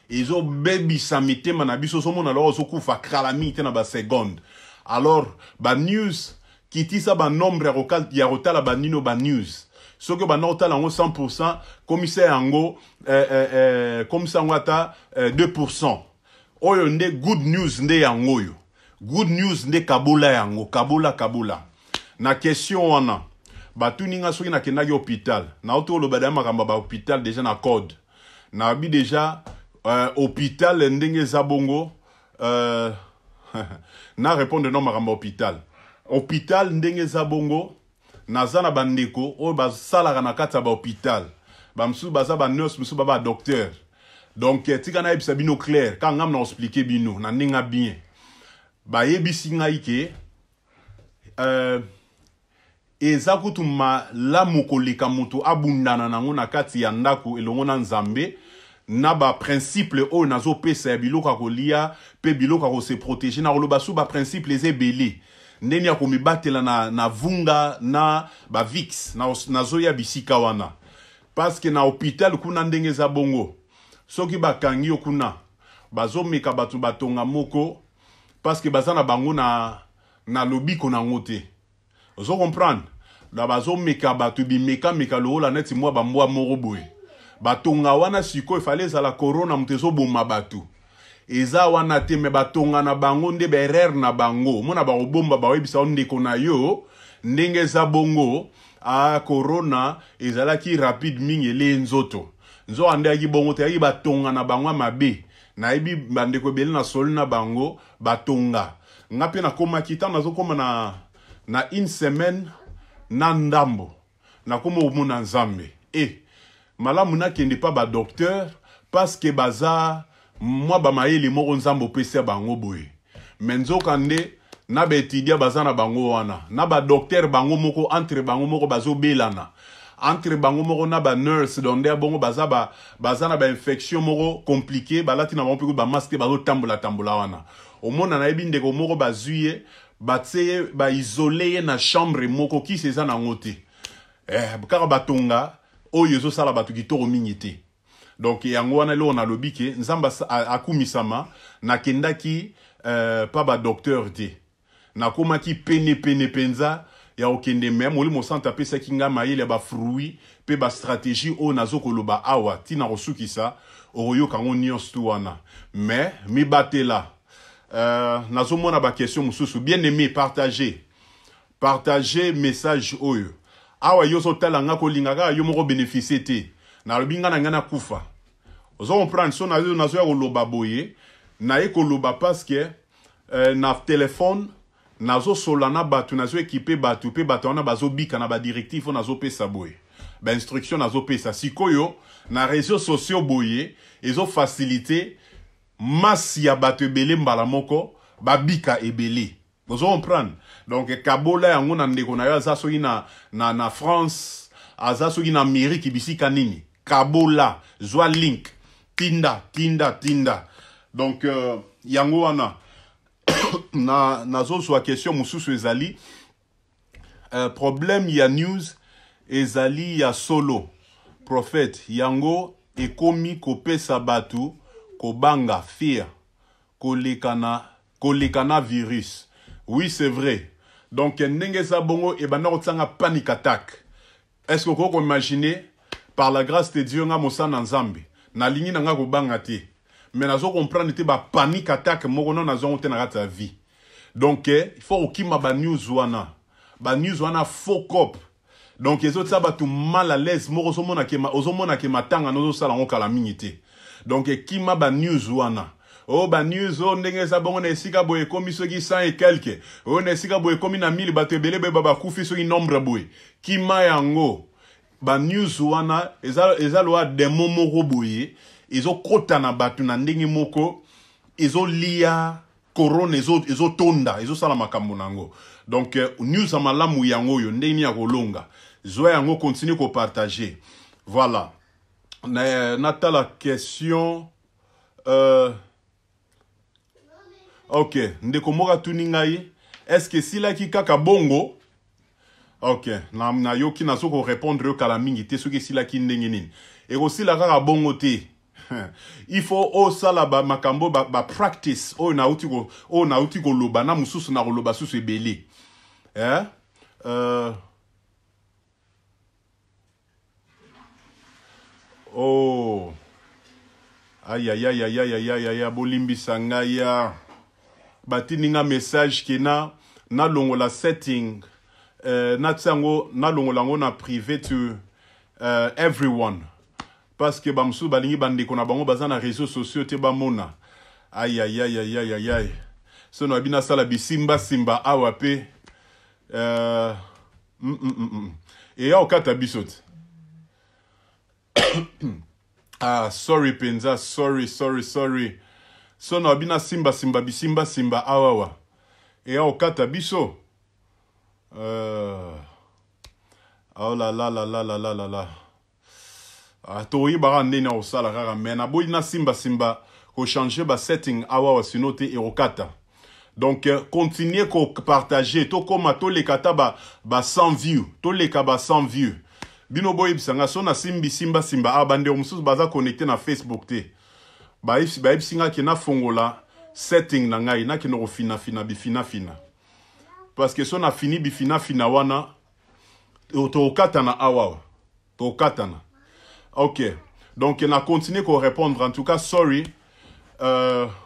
ezobebisa mitema na biso. Ozomona loko ozokufa kala mingi te na baseconde. Alors ba news, kitisa banombre ya kotala banino ba news. Soki obanda kotala yango 100%, komisa yango komisa yango ata 2%. Oyo nde good news, nde yango oyo good news nde kabola yango, kabola, kabola. Na question wana batuni nga soki nakendaki hôpital, nauti koloba deya makambo ya bahôpital déjà na code nayebi déjà hôpital ndenge eza bongo. Na répondre no makambo ya hôpital. Hôpital ndenge eza bongo, naza na bandeko oyo basalaka na kati ya bahôpital, bamosusu baza banurse, mosusu ba badocteur. Donc tika nayebisa bino clair, kaka ngam na expliquer bino na ndenge bien. Bayebisi ngai ke eza kutu malamu koleka moto abundana nango na kati ya ndako elongo na Nzambe, na baprincipe oyo nazopesa ya biloko ya kolia mpe biloko ya kose protéger. Na koloba su baprincipe eza ebele, ndenge ya komibatela na vunga na bavix, nazoya bisika wana. Parce que na hôpital kuna ndenge eza bongo, soki bakangi yo kuna, bazomeka bato batonga moko parce que baza na bango na lobiko nango te. Ozo comprendre? Na bazomeka bato bimekameka lokola neti mwa bambwa moko boye, batonga wana. Sikoyo efale ezala corona moto ezoboma bato, eza wana te, me batonga na bango nde baerreur na bango. Omona bakobomba, baoyebisa yo ndeko na yo ndenge eza bongo, a corona ezalaki rapide mingi, eleye nzoto nzoka nde ayaki bongo te, ayaki batonga na bango ya mabe. Nayebi bandeko ebele na soli na bango batonga. Nga mpe nakomaki ntango nazokóma na une semaine na ndambo, nakóma komona Nzambe e malamu nakende pa badocteur parce que baza mwa bamayele moko Nzambe opesi ya bango boye. Me nzoka nde na baétudiant baza na bango wana, na badocteur bango moko, entre bango moko bazobelana, entre bango moko na banurse. Donc nde ya bongo baza na bainfection moko compliqué, balati na bango mpe bamasque, bazotambola tambola wana. Omona nayebi ndeko moko bazwi ye, batie ye, baisole ye na chambre moko, kisi eza nango te, kaka batonga oyo ezosala bato kitoko mingi te. Donc yango wana eloko nalobi ke Nzambe akumisama, nakendaki pa badocteur te, nakomaki pene pene mpenza. ya kokende, me Molimo Santo apesaki ngai mayele ya bafruit mpe bastratégie oyo nazo koloba awa ntina kosukisa. Okoyoka yango nyonso tu wana, me mibatela. Nazomona baquestion mosusu. Bien aimé, partage, partage message oyo awa. Yo ozotala nga, kolinga kaka yo moko bénéficie te. Nalobi nga na ngai nakufa, ozo comprendre? So nazoya koloba boye, naye koloba parce que na telefone nazosola na bato, nazoéquiper bato, mpe bato wana bazobika na badirective oyo nazopesa boye, bainstruction nazopesa sikoyo na réseaux sociaux boye. Ezofaciliter masse ya bato ebele mbala moko babika ebele, ozo comprendre? Donc kabola yango na ndeko na yo aza soki na France, aza soki na Amérique, bisika nini, kabola, zwa link, tinda, tinda, tinda. Donc yango wana na nazozwa question mosusu. Ezali problème ya news ezali ya solo, prophète. Yango ekomi kopesa bato kobanga, fear koleka na virus. Oui, c'est vrai. Donc ndenge eza bongo, ebanda kotianga panic attack. Est ce que okoki koimaginer? Par la grâce de Dieu, nga mosala na Nzambe, nalingi na nga kobanga te, mais nazo comprendre te bapanic attack moko no nazwango te na kati ya vie. Donc il faut kokima banews wana, banews wana faux cop. Donc ezotia bato mal à l'aise moko. Ozomona ke matanga nozosala yango kala mingi te. Donc ekima banews wana oyo, banews oyo ndenge eza bongo, na esika boye ekomi soki 100 et quelque, oyo na esika boye ekomi na 1000, bato ebele boye bakufi, soki nombre boye. Kima yango, banews wana eza loa démon moko boye ezokɔta na bato na ndenge moko, ezolia corona, ezotonda, ezosala makambo na yango. Donc news ya malamu yango oyo, ndenge nini ya kolonga. Zwa yango, continue kopartager. Voilà, natala question. Ok, ndeko moko atuni ngai: est ce que esilaki kaka bongo? Ok, nayoki, nazo korépondre yo kala mingi te. Soki esilaki ndenge nini, ekosila kaka bongo te. Il faut osala ba makambo, ba practice oyo nauti koloba na mosusu, na koloba susu ebele, eh? Oh, ayayayayayayaya, bolimbisa ngai ya batindi nga message ke na nalongola setting, natia yango, nalongola yango na privé to everyone, parce que bamosusu balingi bandeko na bango baza na réseaux sociaux te bamona. Ayayayayayayay, so na babi nasala bisimbasimba awa mpe eya okata biso te. Ah, sorry mpenza, sorry, sorry, sorry. So na babi nasimbasimba bisimbasimba awawa, eya okata biso. Oh la la la la la la la la. Ah, toyebaka ndenge na kosala kaka, me naboyi nasimbasimba kochanger basetting awawa, sino te ekokata. Donc continue kopartager, tokóma toleka ata ba 100 view, toleka ba 100 view. Bino boyebisa nga so nasimbi simbasimba awa. Bandeko mosusu baza connecté na Facebook te, bayebisi nga ke nafongola setting na ngai, nakende kofinafina bifinafina, parce que so nafini bifinafina wana, tokokatana awa, tokokatana. Ok, donc na continue korépondre. En tout cas, sorry.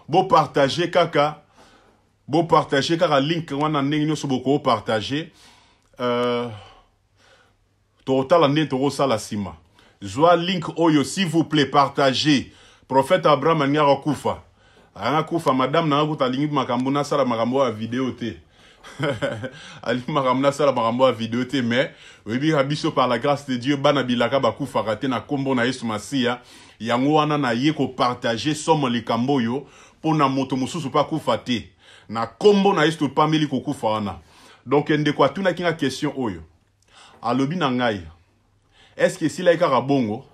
Bopartage kaka, bopartage kaka link wana ndenge nyonso bokopartage. Tokotala ndenge tokosala nsima. Zwa link oyo, s'il vous plaît, partage. Prophète Abraham alingi akufa, anga kufa. Madame nanga kuta alingi makambo nasala makambo ya video te, alingi makambo nasala makambo ya video te. Mais oyebi kaka biso, par la grâce de Dieu, bana bilaka bakufaka te na nkombo na Yesu Masiya. Yango wana naye kopartager somo likambo oyo mpo na moto mosusu mpe akufa te na nkombo na Yesu. Topameli kokufa wana. Donc ndeko atunaki nga question oyo, alobi na ngai: est ce que esilaki kaka bongo?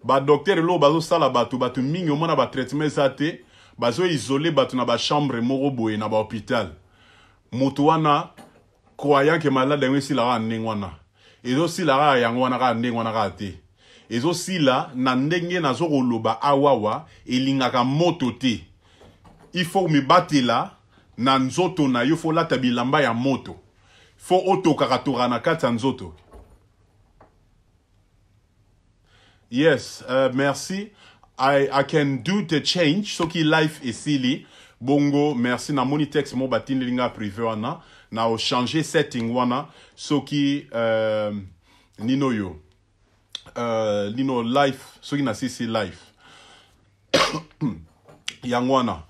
Badocteur eloko bazosala bato, bato mingi omona batraitement eza te, bazoisoler bato na bachambre moko boye na bahôpital. Moto wana croyant ke malade yango esila kaka ndenge wana, ezosila kaka yango wana kaka ndenge wana kaka te. Ezosila na ndenge nazokoloba awawa, elingaka moto te. Il faut mibatela na nzoto na yo, faut lata bilamba ya moto. Faut otokaka toka na kati ya nzoto. Yes, merci. I can do the change soki life esili bongo merci namoni texte mo batindeli nga privé wana na o changer setting wana soki nino yo nino life soki nasisi life yango wana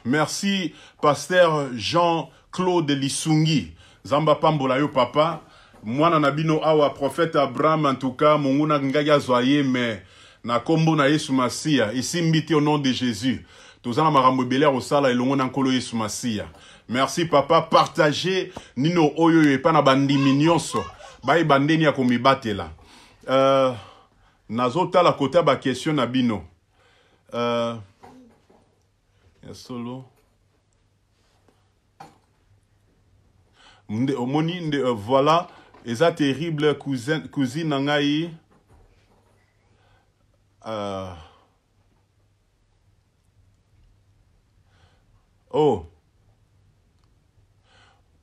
merci pasteur Jean-Claude Lisungi Nzambe apambola yo papa mwana na bino awa prophète Abraham en tout cas monguna ngaki azwa ye mais na kombo na Yesu Masiya esimbi te au nom de Jésus toza na makambo ebele ya kosala elongo na nkolo Yesu Masiya merci papa partager nino oyo oyo epa na bandimi nyonso bayeba ndeni ya komibatela nazotala kota ba question na bino ya solo nde omoni nde voilà eza terrible cousine na ngai oh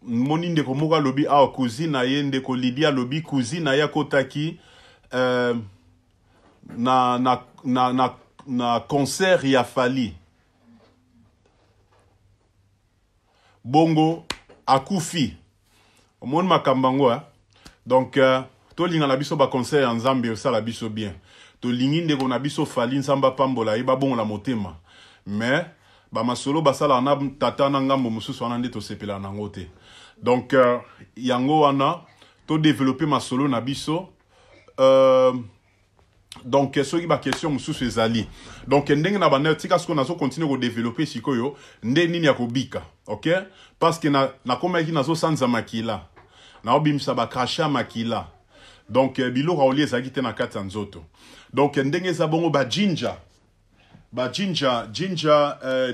moni ndeko moko alobi awa cousine na ye ndeko Lydia alobi cousine na ye akotaki na concert ya Fally bongo akufi omoni makambo yango donc tolinga na biso ba concert ya Nzambe osala biso bien tolingi ndeko na biso Fally Nzambe apambola ye babongola motema mais ba masolo basala na tata na ngambo mosusu wana nde tosepela nango te donc yango wana to développer masolo na biso donc soki ba question mosusu ezali donc ndenge na banda tika sikoyo nazo continuer ko développer sikoyo nde nini ya kobika ok parce que nakomaki nazosanza makila naobimisa ba crachat makila donc biloko aolia ezalaki te na kati ya nzoto donc ndenge eza bongo ba ginger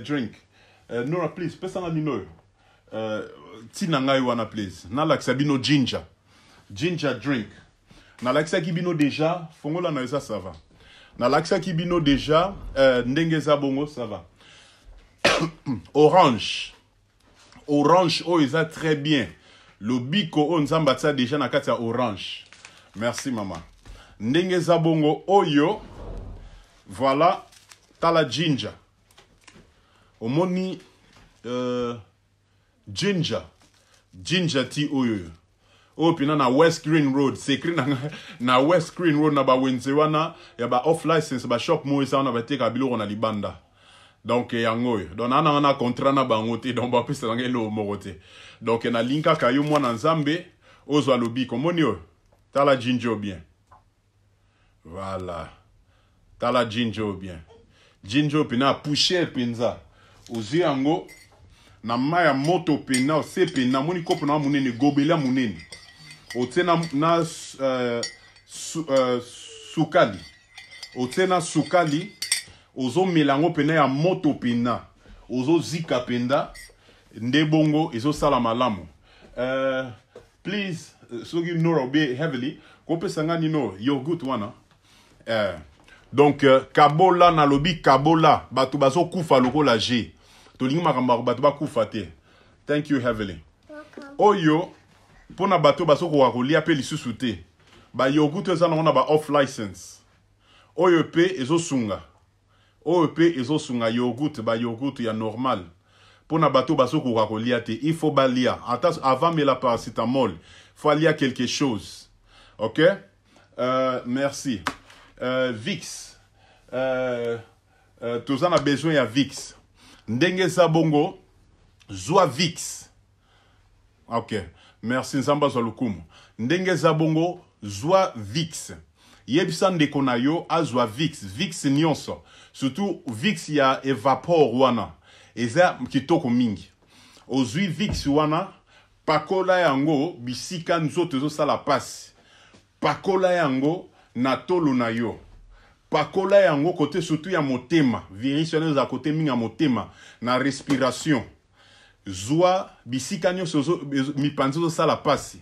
drink Nora please pesanga nino oyo ntina ngai wana please nalakisa bino ginger drink nalakisaki bino déjà fongola na eza ça va nalakisaki bino déjà ndenge eza bongo ça va orange oyo eza très bien lobiko oyo Nzambe atia déjà na kati ya orange merci mama ndenge eza bongo oyo voilà tala ginger omoni ginger tea oyo oyo pina na West Green Road secret na West Green Road na bawenze wana ya ba off license ba shop mo eza wana bateka biloko na libanda donc yango oyo donc na na contrat na bango te donc bapesa nanga eloko moko te donc nalingi kaka yo mwana Nzambe ozwa lobiko omoni oyo tala ginger bien voilà tala ginger bien ginger pena poussière penza ozwi yango na mai ya moto pena ose pena moni kopo na monene gobela monene otie na sukali otie na sukali ozomela yango pena ya moto pena ozozika penda nde bongo ezosala malamu please soki Nora obe heavily kopesa nga nino yogurt wana donc kabola nalobi kabola bato bazokufa lokola g tolingi makambo bato bakufa te thank you heavily oyo mpona bato bazokoka kolia mpe lisusu te ba yogurt eza nango na ba off license oyo mpe ezosunga oyo mpe ezosunga yogurt ba yogurt ya normal mpona bato bazokoka kolia te il faut balia ata avant mela paracétamol faut alia quelque chose ok merci Vix toza na besoin ya Vix ndenge eza bongo zwa Vix ok merci Nzambe azwa lokumu ndenge eza bongo zwa Vix yebisa ndeko na yo azwa Vix Vix nyonso surtout Vix ya évapore wana eza kitoko mingi ozwi Vix wana pakola yango bisika nzoto ezosala pasi pakola yango na tolo na yo pakola yango kote surtout ya motema virus wana ezala kote mingi ya motema na respiration zwa bisika nyonso mipanzi ezosala pasi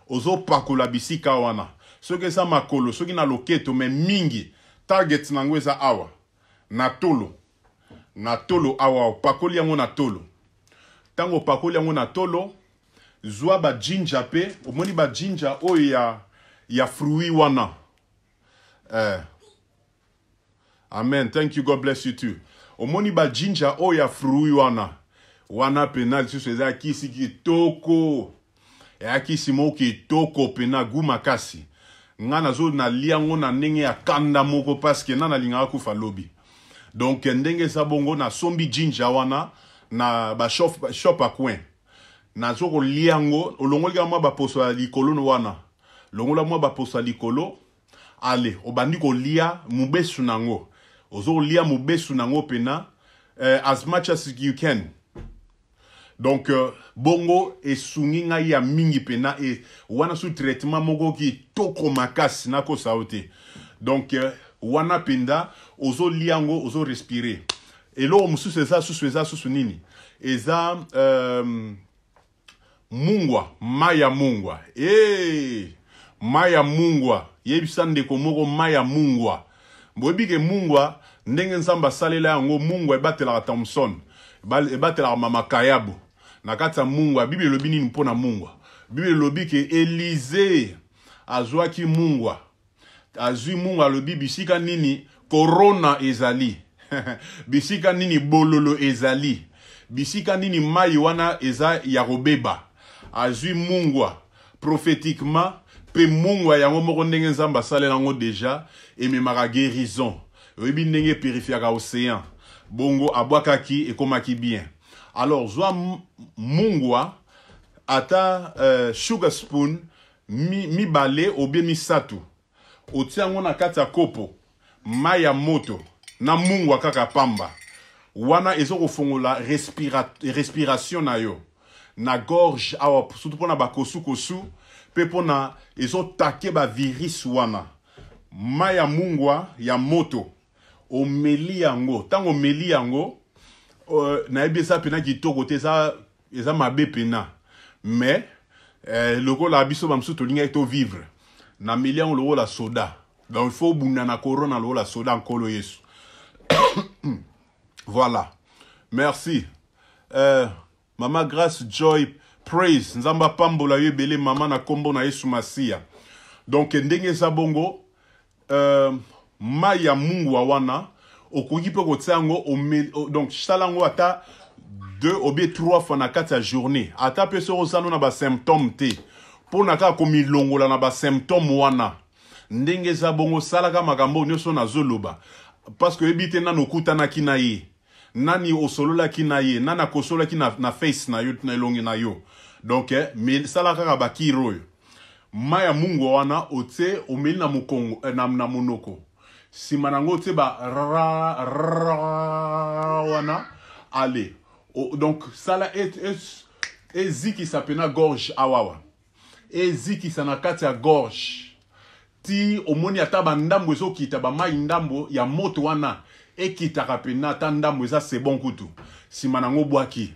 ozopakola bisika wana soki eza makolo soki na loketo me mingi target nango eza awa na tolo awa opakoli yango na tolo ntango opakoli yango na tolo. Zwa ba ginger pe, omoni ba ginger oyo ya ya fruit wana. Eh. Amen. Thank you. God bless you too. Omoni ba ginger oyo ya fruit wana. Wana pena lisusu eza kisi kitoko. Eya kisi moko kitoko pena gout makasi. Nga nazo nalia yango na ndenge ya kanda moko parce que na nalingaka kufa lobi. Donc ndenge eza bongo nasombi ginger wana na ba shop, shop à coin. Nazo kolia yango, olongoli kaka mwa baposo ya likolo wana. Longola mwa baposo ya likolo. Ale, obandi kolia mubesu nango. Ozo kolia mubesu nango pena as much as you can. Donc bongo esungi ngai ya mingi pena e wana su traitement moko kitoko makasi nakosa yo te. Donc wana penda ozo lia yango ozo respirer. Eloko mosusu eza susu eza susu nini? Eza mungwa, mai ya mungwa. Hey! Mai ya mungwa. Yebisa ndeko moko mai ya mungwa. Boyebi ke mungwa ndenge Nzambe asalela yango, mungwa ebatelaka Thomson, ebatelaka mama Kayabo. Na kati ya mungwa, Bible elobi nini mpo na mungwa? Bible elobi ke Elize azwaki mungwa. Azwi mungwa alobi bisika nini corona ezali. Bisika nini bololo ezali. Bisika nini mai wana eza ya kobeba. Azwi mungwa prophétiquement pe mungwa yango moko ndenge Nzambe asalela yango deja ememaka guérison. Oyebi ndenge purifiaka océan. Bongo abwakaki ekomaki bien. Alors zwa mungwa ata sugar spoon mibale obie misatu. Otia yango na kati ya kopo mai ya moto na mungwa kaka pamba. Wana ezo kofongola respiration na yo na gorge awa, surtout pona ba kosu-kosu pe pona ezo take ba virus wana. Mai ya mungwa ya moto omeli yango, tango omeli yango nayebi eza pena kitoko te, eza mabe pena, mais lokola biso ba mosusu tolingaki to vivre na meli yango lokola soda. Donc il faut bunda na corona lokola soda nkolo Yesu. Voilà. Merci. Mama Grace Joy Praise, Nzamba pambola yo ebele mama na kombo na Yesu Masiya. Donc ndenge eza bongo mai ya mungwa wana okoki pe kotia yango donc sala yango ata 2 ou bien 3 fois na kati ya journée, ata pe soki oza na ba symptômes te, pona kaka komilongola na ba symptômes wana. Ndenge eza bongo salaka makambo nyonso nazoloba parce que oyebi te nani okutanaki na ye, nani osololaki na ye, nani akosolaki na face na yo, na elongi na yo. Donc sala kaka ba kiro oyo. Mai ya mungwa wana otie omeli na mokongo, na monoko. Sima nango otie ba ra, ra wana, allez. Donc sala ezikisa pena gorge awawa. Ezikisa na kati ya gorge. Ti omoni ata ba ndambo ezokita, ba mai ndambo ya moto wana ekitaka pena ata ndambo eza c'est bon kutu. Sima nango bwaki.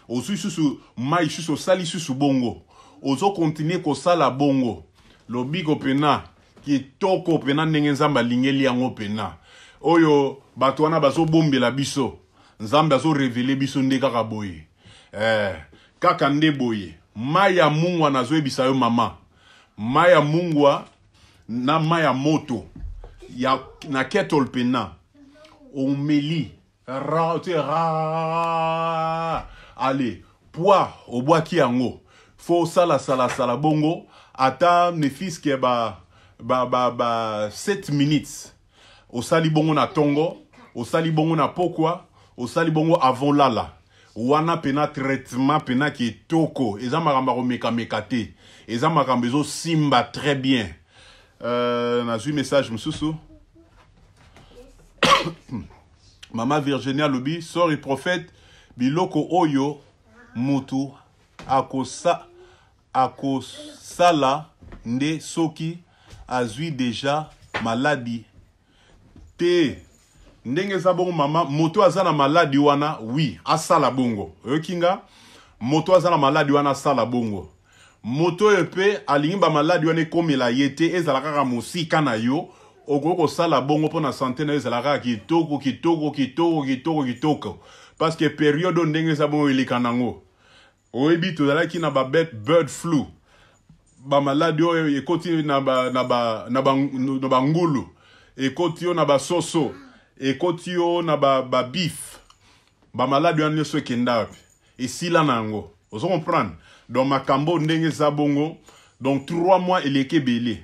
Ozwi susu mai susu osali susu bongo. Ozo continuer kosala bongo. Lobiko pena kitoko pena ndenge Nzambe alingeli yango pena. Oyo bato wana bazobombela biso. Nzambe azo révéler biso nde kaka boye. Kaka nde boye. Mai ya mungwa nazoyebisa yo mama. Mai ya mungwa na mai ya moto ya na kettle pena. Omeli ra te ra. Allez, poids obwaki yango. Faut sala sala sala bongo ata ne fils que ba ba ba ba 7 minutes. Osali bongo na tongo, osali bongo na pokwa, osali bongo avant lala. Wana pena traitement pena kitoko. Eza makambo ya komeka meka te. Eza makambo ezo simba très bien. Nazwi message mosusu. Mama Virginia alobi, sorry prophète, biloko oyo mutu akosala nde soki azwi deja maladi te. Ndenge eza bongo mama, moto aza na maladi wana, oui, asala bongo. Oyoki nga? Moto aza na maladi wana asala bongo. Moto oyo pe alingi ba maladi wana ekomela ye te, ezala kaka mosika na yo, okoki kosala bongo mpona santé na yo ezala kaka kitoko, kitoko, kitoko, kitoko, kitoko. Parce que période oyo ndenge eza bongo eleka nango. Oyebi tozalaki na ba bird flu, ba maladi oyo ekoti na ba na ba na ba na ba ngulu, ekoti yo na ba soso, ekoti yo na ba ba beef. Ba maladi wana nyonso ekenda wapi? Esila na yango. Ozo comprendre? Donc makambo ndenge eza bongo, donc 3 mois eleki ebele.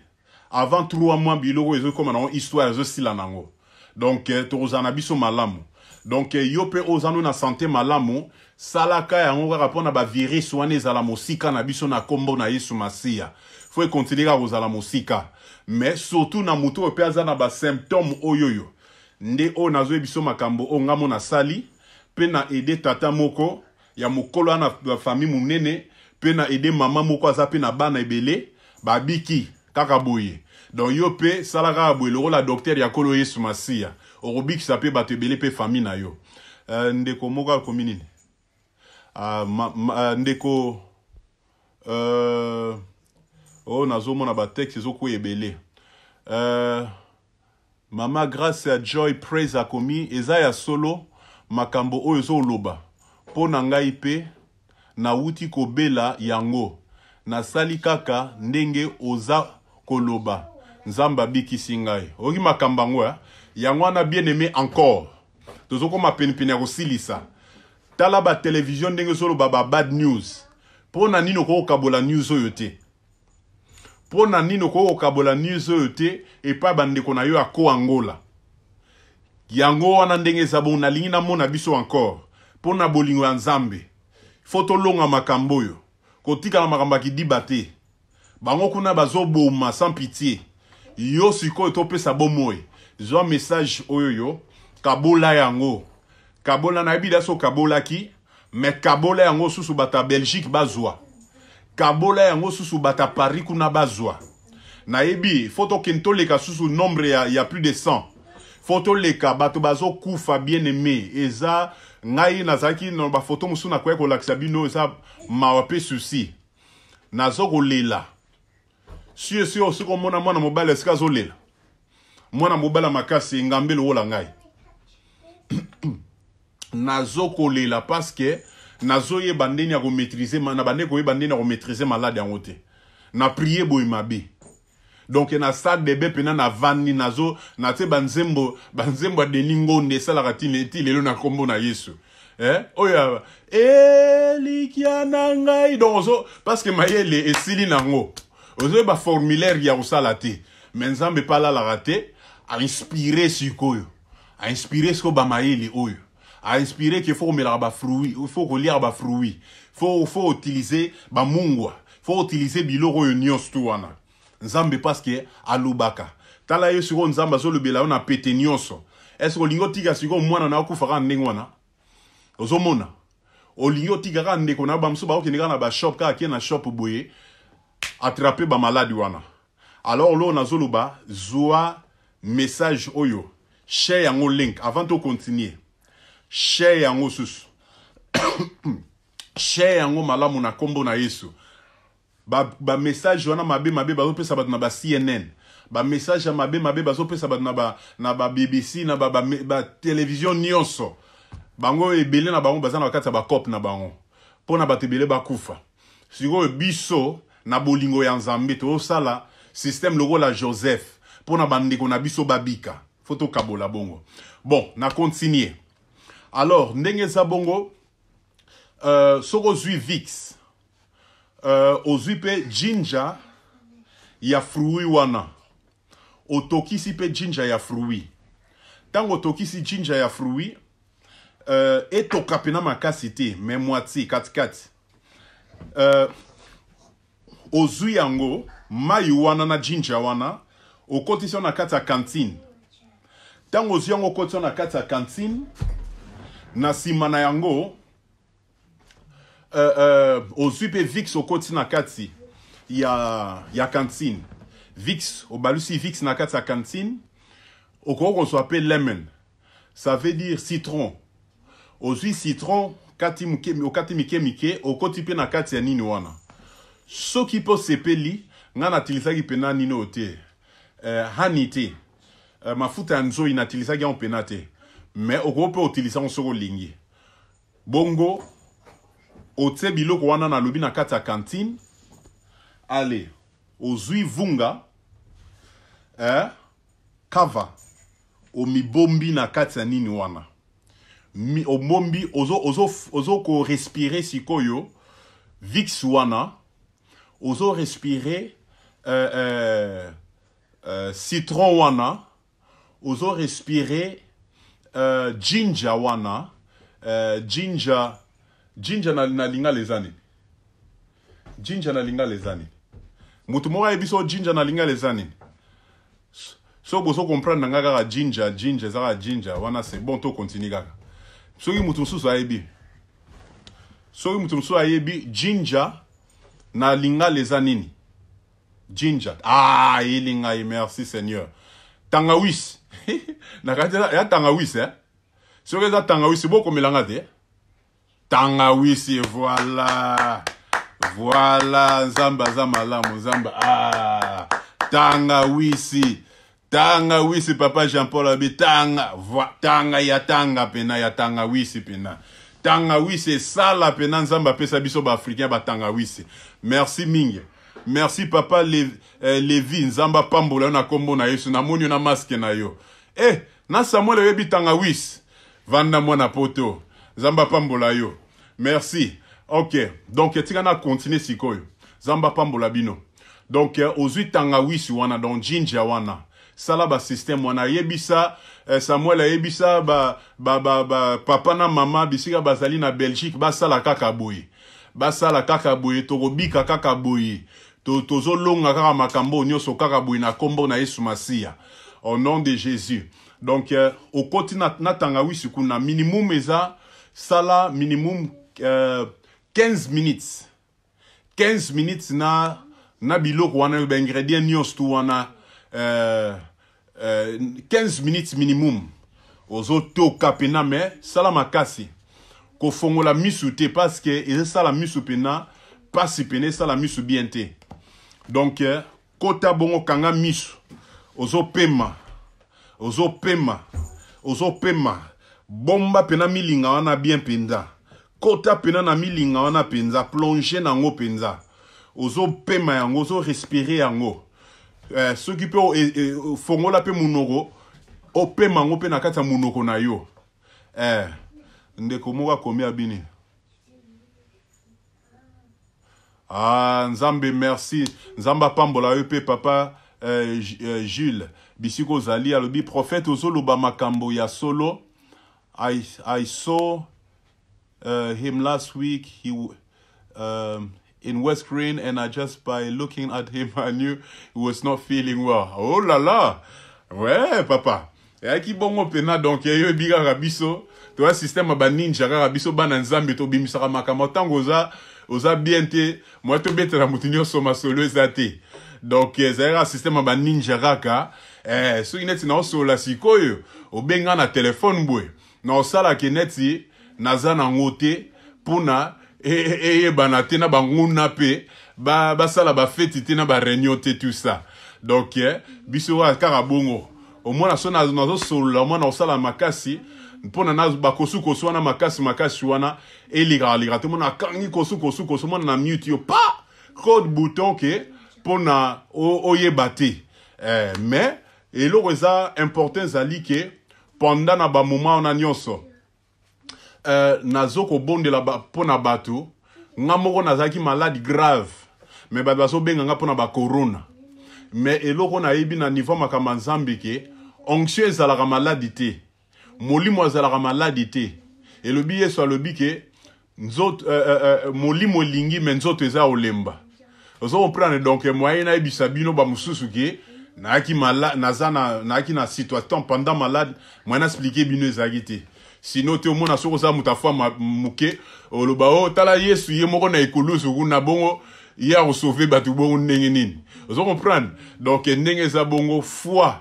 Avant 3 mois biloko ezokoma nango histoire ezosila nango. Donc eh, tokozala na biso malamu. Donc eh, yo pe oza no na santé malamu, salaka yango kaka mpona ba virus wana ezala mosika na biso na kombo na Yesu Masiya. Faut econtinue kaka kozala mosika. Mais surtout na moto oyo pe aza na ba symptômes oyoyo. Nde oyo nazoyebi biso makambo oyo nga mo nasali pe na aide tata moko ya mokolo wana na famille munene pe na aide mama moko aza pe na bana ebele babiki kaka boye. Donc yo pe sala kaka boye lokola docteur ya kolo Yesu Masiya okobikisa pe bato ebele pe famille na yo. Euh, ndeko moko akomi nini? Ah, ma, ma, ndeko euh, oyo nazomona ba texte ezokweya ebele. Euh, Mama Grace ya Joy Praise akomi, Eza ya solo makambo oyo ozo loba po na ngai pe na wuti ko bela yango na sali kaka ndenge oza ko loba Nzambe abikisi ngai. Oyoki makambo yango eh? Yango wana bien aime encore tozo koma pene pene ya kosilisa. Tala ba television ndenge ezo loba ba bad news. Po na nini okoki kokabola news oyo te? Mpo na nini okoki kokabola news oyo te epai ba ndeko na yo ya ko Angola? Yango wana ndenge eza bongo nalingi namona biso encore mpo na bolingo ya Nzambe. Faut tolonga makambo oyo. Kotikala makambo ya kidiba te. Bango kuna bazoboma sans pitie. Yo sikoyo topesa bomoi. Zwa message oyo yo kabola yango. Kabola nayebi da so kabolaki mais kabola yango susu bato ya Belgique bazwa. Kabola yango susu bato ya Paris kuna bazwa. Nayebi faut tokende toleka susu nombre ya, ya plus de 100. Faut toleka bato bazokufa bien aimé. Eza ngai nazalaki na ba photo mosusu nakoya kolakisa bino eza mawa pe souci. Nazo kolela. Si si osi komona mwana mobali esika azolela. Mwana mobali ya makasi engambe lokola ngai. Nazo kolela parce que nazoyeba ndeni ya komaîtriser na bande koyeba ndeni ya komaîtriser malade yango te. Na prier boye mabe. Donc na salle de bain pena na vandi nazo na tie ba nzembo ba nzembo ya Denis Ngonde esalaka ti ti lelo na kombo na Yesu. Eh oyo elikia na ngai donc ozo parce que mayele esili nango. Ozoyeba formulaire ya kosala te. Mais Nzambe pe alalaka te, a inspirer sikoyo. A inspirer sikoyo ba mayele oyo. A inspirer que faut komelaka ba fruits, faut koliaka ba fruits, faut faut utiliser ba mungwa, faut utiliser biloko oyo nyonso tu wana. Nzambe parce que alobaka. Tala ye sikoyo Nzambe azolobela yo na pete nyonso. Est-ce que olingi otika sikoyo mwana na yo akufa kaka ndenge wana? Ozomona? Olingi otika kaka ndeko na yo, ba mosusu bakokende kaka na ba shop, kaka ake na shop boye, attraper ba maladi wana. Alors loo nazoloba, zua message oyo, share yango link avant to continuer. Share yango susu. Share yango malamu na kombo na Yesu. Ba, ba message wana mabe mabe bazopesa bato na ba CNN. Ba message ya mabe mabe bazopesa bato na ba na ba BBC na ba ba, ba television nyonso. Bango ebele na bango baza na kati ya ba cop na bango. Pona bato ebele bakufa. Sikoyo biso na bolingo ya Nzambe tozosala système lokola Joseph pona bandeko na biso babika. Faut tokabola bongo. Bon, na continuer. Alors, ndenge eza bongo, euh, soki ozwi Vicks, euh, ozwi pe ginger ya fruit wana, otokisi pe ginger ya fruit. Tango otokisi ginger ya fruit, euh, etoka pena makasi te, mais moitié, katikati. Euh, ozwi yango mai wana na ginger wana okotisi yango na kati ya cantine. Tango ozwi yango okotisi yango na kati ya cantine, na nsima na yango euh, euh, ozwi mpe Vicks okotisi na kati ya, ya cantine. Vicks, obalusi Vicks na kati ya cantine, okoki kozwa mpe lemon, ça veut dire citron. Ozwi citron kati muke, okati mike mike, okoti pe na kati ya nini wana. Soki pe osepeli, nga natilisaki pena nini oyo te, eh, honey te, eh, mafuta ya nzoi natilisaki yango pena te, mais okoki pe otilisa yango soki olingi. Bongo Otie biloko wana nalobi na kati ya cantine. Allez, ozui vunga eh, cover omibombi na kati ya nini wana. Mi, obombi ozo ozo ozo ko respirer sikoyo Vicks wana ozo respirer euh, euh, euh, citron wana ozo respirer euh, ginger wana euh, ginger ginger na, na lingala eza nini ginger na lingala eza nini moto moko ayebi so ginger na lingala eza nini soki bozo comprendre na ngai kaka ginger ginger eza kaka ginger wana c'est bon to continue kaka soki moto mosusu ayebi soki moto mosusu ayebi ginger na lingala eza nini Ginger. Ah, eyeli ngai, merci Seigneur. Tangawisi. Na kati ya tangawisi, eh? Soki eza tangawisi, bokomela nga te. Tangawisi, voilà. Voilà, Nzambe aza malamu, Nzambe. Ah, tangawisi. Tangawisi papa Jean-Paul abi tanga, tanga ya tanga pena ya tangawisi pena. Tangawisi esala pena Nzambe apesa biso ba africain ba tangawisi. Merci mingi. Merci papa Le, eh, Levi Nzambe apambola yo na kombo na Yesu. Namoni yo na masque na yo. Eh, na Samuel oyebi tangawisi. Vanda mwana poto. Nzambe apambola yo. Merci. Ok, donc tika na continuer sikoyo. Nzambe apambola bino. Donc euh, ozwi tangawisi wana donc ginger wana sala ba système wana yebisa eh, Samuel ayebisa ba, ba, ba, ba papa na mama bisika bazali na Belgique basala kaka boye basala kaka boye tokobika kaka boye tozolonga kaka makambo nyonso kaka boye na kombo na Yesu Masiya au nom de Jésus donc euh, okoti na, na tangawisi kuna minimum eza sala minimum euh, 15 minutes 15 minutes na na biloko wana ba ingrédients nyonso tu wana euh, euh, 15 minutes minimum ozotoka pena me sala makasi kofongola misu te parce que ezosala misu pena pasi pena esala misu bien te donc euh, kota bongo kanga misu ozopema ozopema ozopema bomba pena milinga wana bien mpenza Kota pena na milinga wana penza, plonge na yango penza. Ozo pema yango, ozo respirer yango. Eh, soki pe e, e, fongola pe munoko, opema yango pe na kati ya munoko na yo. Eh, ndeko moko akomi abini. Ah, Nzambe merci. Nzambe apambola yo pe papa eh, eh, Jules. Bisiko ozali alobi prophète ozoloba makambo ya solo. I saw him last week he in West Green and I just by looking at him I knew he was not feeling well. Oh là là! Ouais, papa. eyaki bongo mpena donc eyoyebi kaka biso toya système ya baninja kaka biso bana nzambe tobimisaka makambo ntango oza oza bien te mwa tobetela moto nyonso masolo eza te donc ezali kaka système ya baninja kaka eh, soki neti naosolola sikoyo obenga na telefone boye Naosala ke neti naza nango te pona eyebana te na banguna pe basala ba feti te na ba reunion te tout ça donc eh, biso kaka bongo omona so nazosolola omona osala makasi mpona na bakosukosu wana makasi makasi wana elikaka lika te omona akangi kosukosu kosu omona na mute yo pa code bouton ke mpona oyeba te eh, mais eloko eza important ezali ke Pendant na ba moment wana nionso euh, nazo kobondela ba, mpo na bato nga moko nazalaki malade grave mais bato bazobenga nga mpo na bacorona mais eloko nayebi na niveau makambo ya nzambe ke onction ezalaka maladi te molimo azalaka maladi te elobi yesu alobi ke nzoto euh, euh, euh, molimo elingi me nzoto eza olemba ozo comprendre donc moyen nayebisa bino bamosusu ke nayaki mala naza na nayaki na situation pendant malade moyen na expliquer bino ezalaki te sino te omona soki oza moto afwa moke oloba o oh, tala yesu ye moko na ekulusu kuna bongo ye akosauve bato bongo ndenge nini ozo comprendre donc ndenge eza bongo foi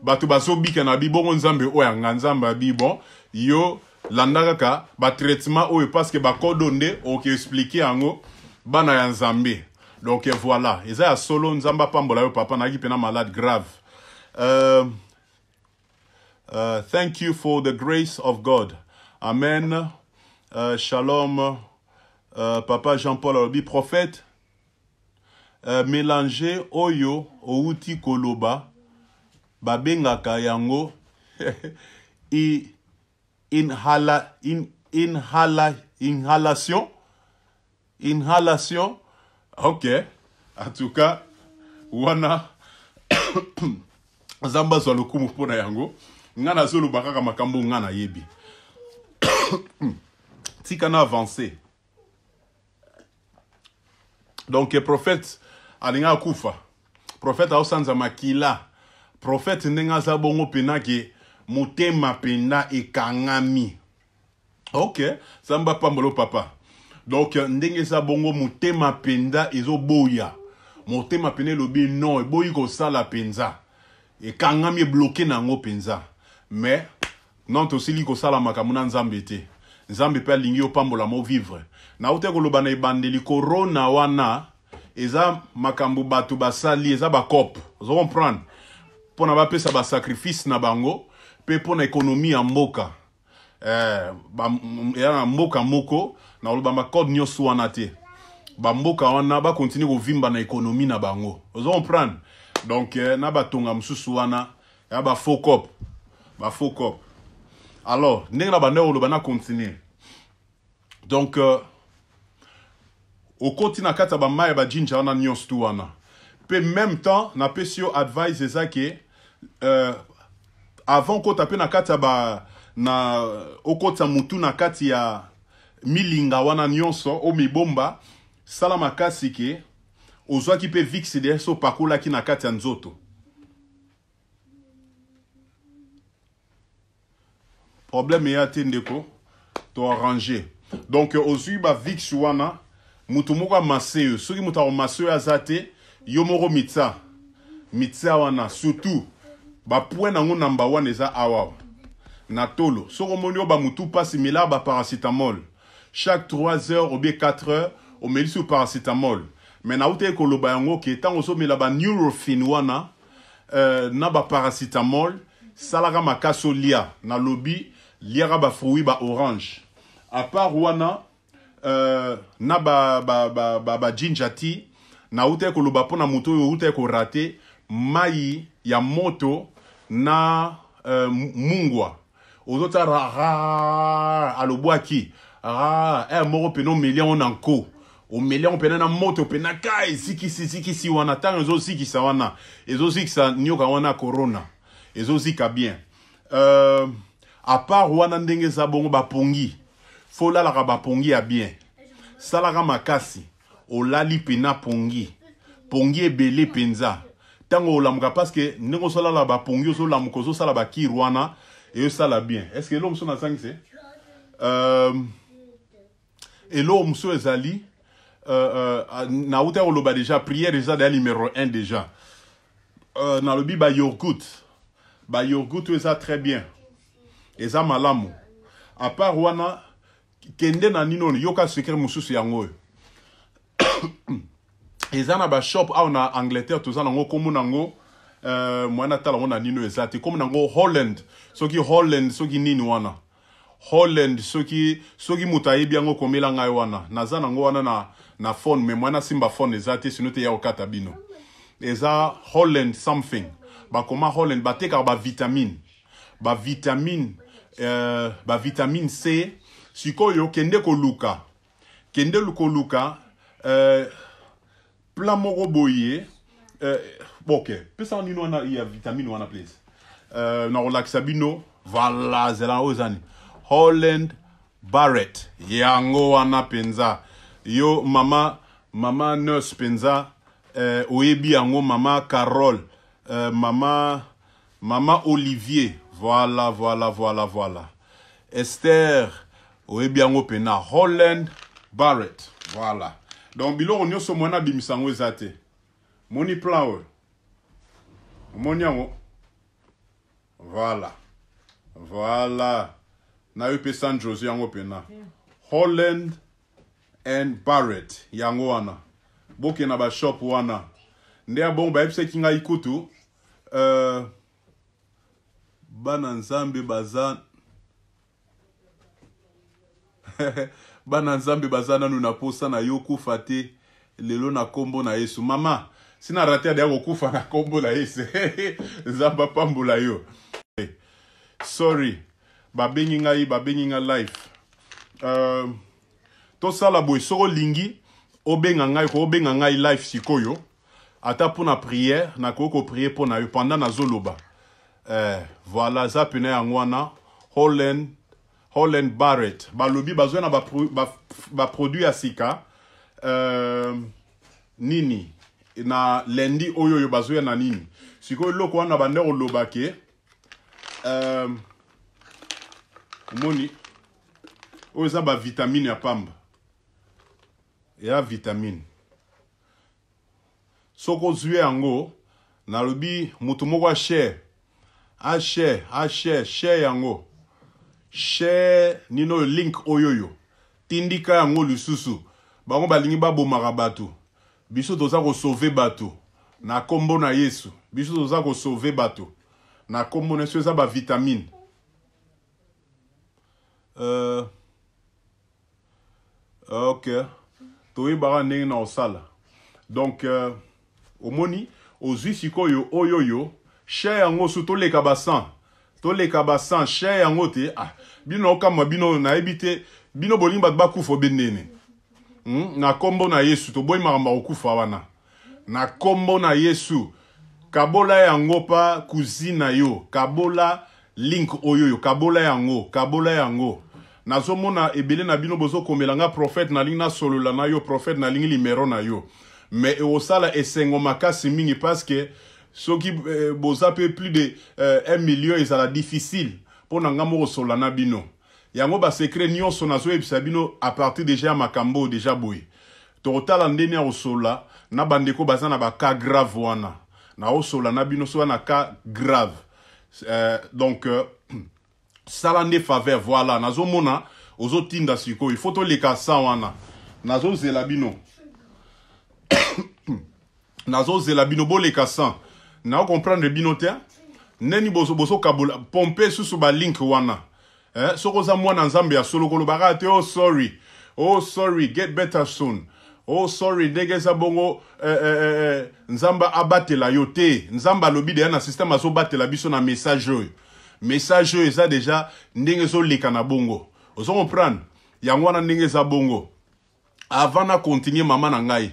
bato bazobika na bi bongo nzambe oyo yanga nzambe abi bon yo Landa kaka ba traitement oyo parce que ba code oyo nde oke expliquer yango bana ya Nzambe. Donc voilà, eza ya solo Nzambe apambola yo papa nayaki pena malade grave. Thank you for the grace of God. Amen. Shalom. Papa Jean Paul alobi prophète melange oyo owuti koloba babengaka yango i inhala in, inhala inhalation inhalation. Ok, en tout cas wana Nzambe azwa lokumu mpo na yango. Nga nazoloba kaka makambo nga nayebi. Tika na avance. Donc prophète alingi akufa, prophète aosanza makila, prophète ndenge aza bongo mpena ke motema mpenza ekangami. Ok, Nzambe apambola papa. Donc ndenge eza bongo motema mpenza ezoboya, motema mpenza elobi non, eboyi kosala mpenza, ekangami, ebloke na yango mpenza. Mais non, tosili kosala makambo na Nzambe te. Nzambe mpe alingi yo pambola mo vivre. Nauti koloba na ebandeli, corona wana eza makambo bato basali, eza bacope, ozo comprendre, mpona bapesa basacrifice na bango mpe mpona ekonomi ya mboka. Eya na mboka moko, nakoloba bacode nyonso wana te, bamboka wana bakontinue kovimba na ekonomi na bango, ozo comprendre. Donc na batonga mosusu wana ya bafaux cop, bafaux cop. Alors ndenge na banda koloba, na continue. Donc okoti na kati ya bamai ya bajinja wana nyonso tu wana mpe même temps napesi yo advice eza ke avant okota mpe na kati ya ba na okotisa mutu na kati ya milinga wana nyonso omibomba, sala makasi ke ozwaki mpe Vicks de so opakolaki na kati ya nzoto. Problème eya te ndeko, to arrange. Donc ozwi ba Vicks wana, moto moko amase yo. Soki moto akomase oyo aza te, yo moko mitsa mitsa wana, surtout bapoint nango namba wana eza awa na tolo. Soki omoni oyo bamutu mpasi, mela baparacetamol chaque 3 heures ou bien 4 heures, omelisi paracetamol. Mais nautaki koloba yango ke ntango ozomela banurofen wana na baparacetamol, salaka makasi olia. Nalobi liaka bafruit, baorange. À part wana na ba, ba, ba, ba, ba ginger tea, nautaki koloba mpona moto oyo outaki korater, mai ya moto na mungwa, ozotia ra alobwaki ra moko pene, omeli yango na nko, omeli yango pene na moto pene ka ezikisi zikisi wana. Ntango ezozikisa wana, ezozikisa nioka wana corona, ezozika bien. À part wana, ndenge eza bongo, bapongi fo olalaka bapongi ya bien. Salaka makasi olali pena pongi, pongi ebele mpenza. Ntango olamuka, parce que ndenge ozolala bapongi, ozolamuka, ozosala bakire wana, eyosala bien. Est ce que eloko mosusu nazangisi? Eloko mosusu ezali nauta koloba déjà, prière eza deya numéro 1 déjà. Nalobi bayogourt, bayogourt oyo eza très bien, eza malamu. À part wana, kende na nini oyo, yoka secret mosusu yango oyo eza na bashop awa na Angleterre, toza nango, kombo nango mwana atala yango na nini oyo eza te, kombo nango Holland, soki Holland, soki nini wana, Holland, soki moto ayebi yango, komela ngai wana. Naza nango wana na phone, mais mwana simba phone eza te, sino te ya kokata bino. Eza Holland something, bakoma Holland, batekaka bavitamine, bavitamine C. Sikoyo kende koluka, kende koluka plan moko boye. Ok, pesa nini wana ya vitamine wana, please. Nakolakisa bino. Voilà, zela, oyo eza nini? Holland Barrett, yango wana mpenza. Yo mama nurse mpenza, oyebi yango, mama Carole, mama Olivier. Voilà, Esther, oyebi yango mpena, Holland Barrett. Voilà, donc biloko nyonso mwana abimisa yango eza te. Moni plan oyo, omoni yango. Voilà, na yo mpe San Jose, yango mpena Holland and Barrett, yango wana. Bokende na bashop wana nde ya bongo. Bayebisaki ngai kutu bana Nzambe baza. Bana Nzambe baza nanu na posa na yo kufa te lelo na kombo na Yesu. Mama, sina rate ya kokufa na kombo na Yesu. Nzambe apambola yo. Sorry, babengi ngai, babengi ngai live. Tosala boye, soki olingi obenga ngai, ko obenga ngai live sikoyo. Ata pona prière, nakoki ko prier pona yo pendant nazoloba. Voilà, za pena yango wana Holland Barrett. Balobi bazwa na ba produit ya sika. Nini na lundi oyo oyo bazwa na nini. Sikoyo eloko wana bande koloba ke omoni oyo eza ba vitamine ya pamba. Ya vitamine. Soko ozwi yango, nalobi moto moko a share, a share, a share, share yango. Share nino oyo link oyo yo. Tindika yango lisusu. Bango balingi babomaka bato. Biso toza ko sauver bato na kombo na Yesu. Biso toza ko sauver bato na kombo na Yesu. Eza ba vitamine. Ok, toyebaka ndenge na osala. Donc omoni ozwi sikoyo oyo yo share yango su toleka ba 100, toleka ba 100 share yango te. Ah, bino okamwa bino nayebi te bino bolingi bato bakufa obe ndene. Na kombo na Yesu toboyi makambo ya kokufa wana. Na kombo na Yesu kabola yango pa cousine na yo, kabola link oyo yo, kabola yango, kabola yango. Nazomona ebele na bino bozokomela nga prophète nalingi nasolola na yo, prophète nalingi numéro na yo. Mais ekosala esengo makasi mingi parce que soki boza pe plus de 1 million ezala difficile pona nga moko solola na bino. Yango ba secret nyonso nazoyebisa bino à partir déjà ya makambo déjà boye. Tokotala ndeni ya kosolola na bandeko baza na ba cas grave wana. Na osolola na bino so na cas grave. Donc sala nde faveur, voilà, nazomona ozotinda sikoyo. Il faut toleka 100 wana. Nazozela bino. Nazozela bino boleka 100. Na comprendre bino te. Neni bozo bozo kabola pomper susu ba link wana. Soko za mwana Nzambe ya solo kolobaka te oh sorry. Oh sorry, get better soon. Oh sorry, ndenge za bongo Nzambe abatela yo te. Nzambe alobi deja na système azobatela biso na message oyo. Message oyo eza deja ndenge ezoleka na bongo. Ozo comprendre? Yango wana ndenge eza bongo. Avant na continuer mama na ngai.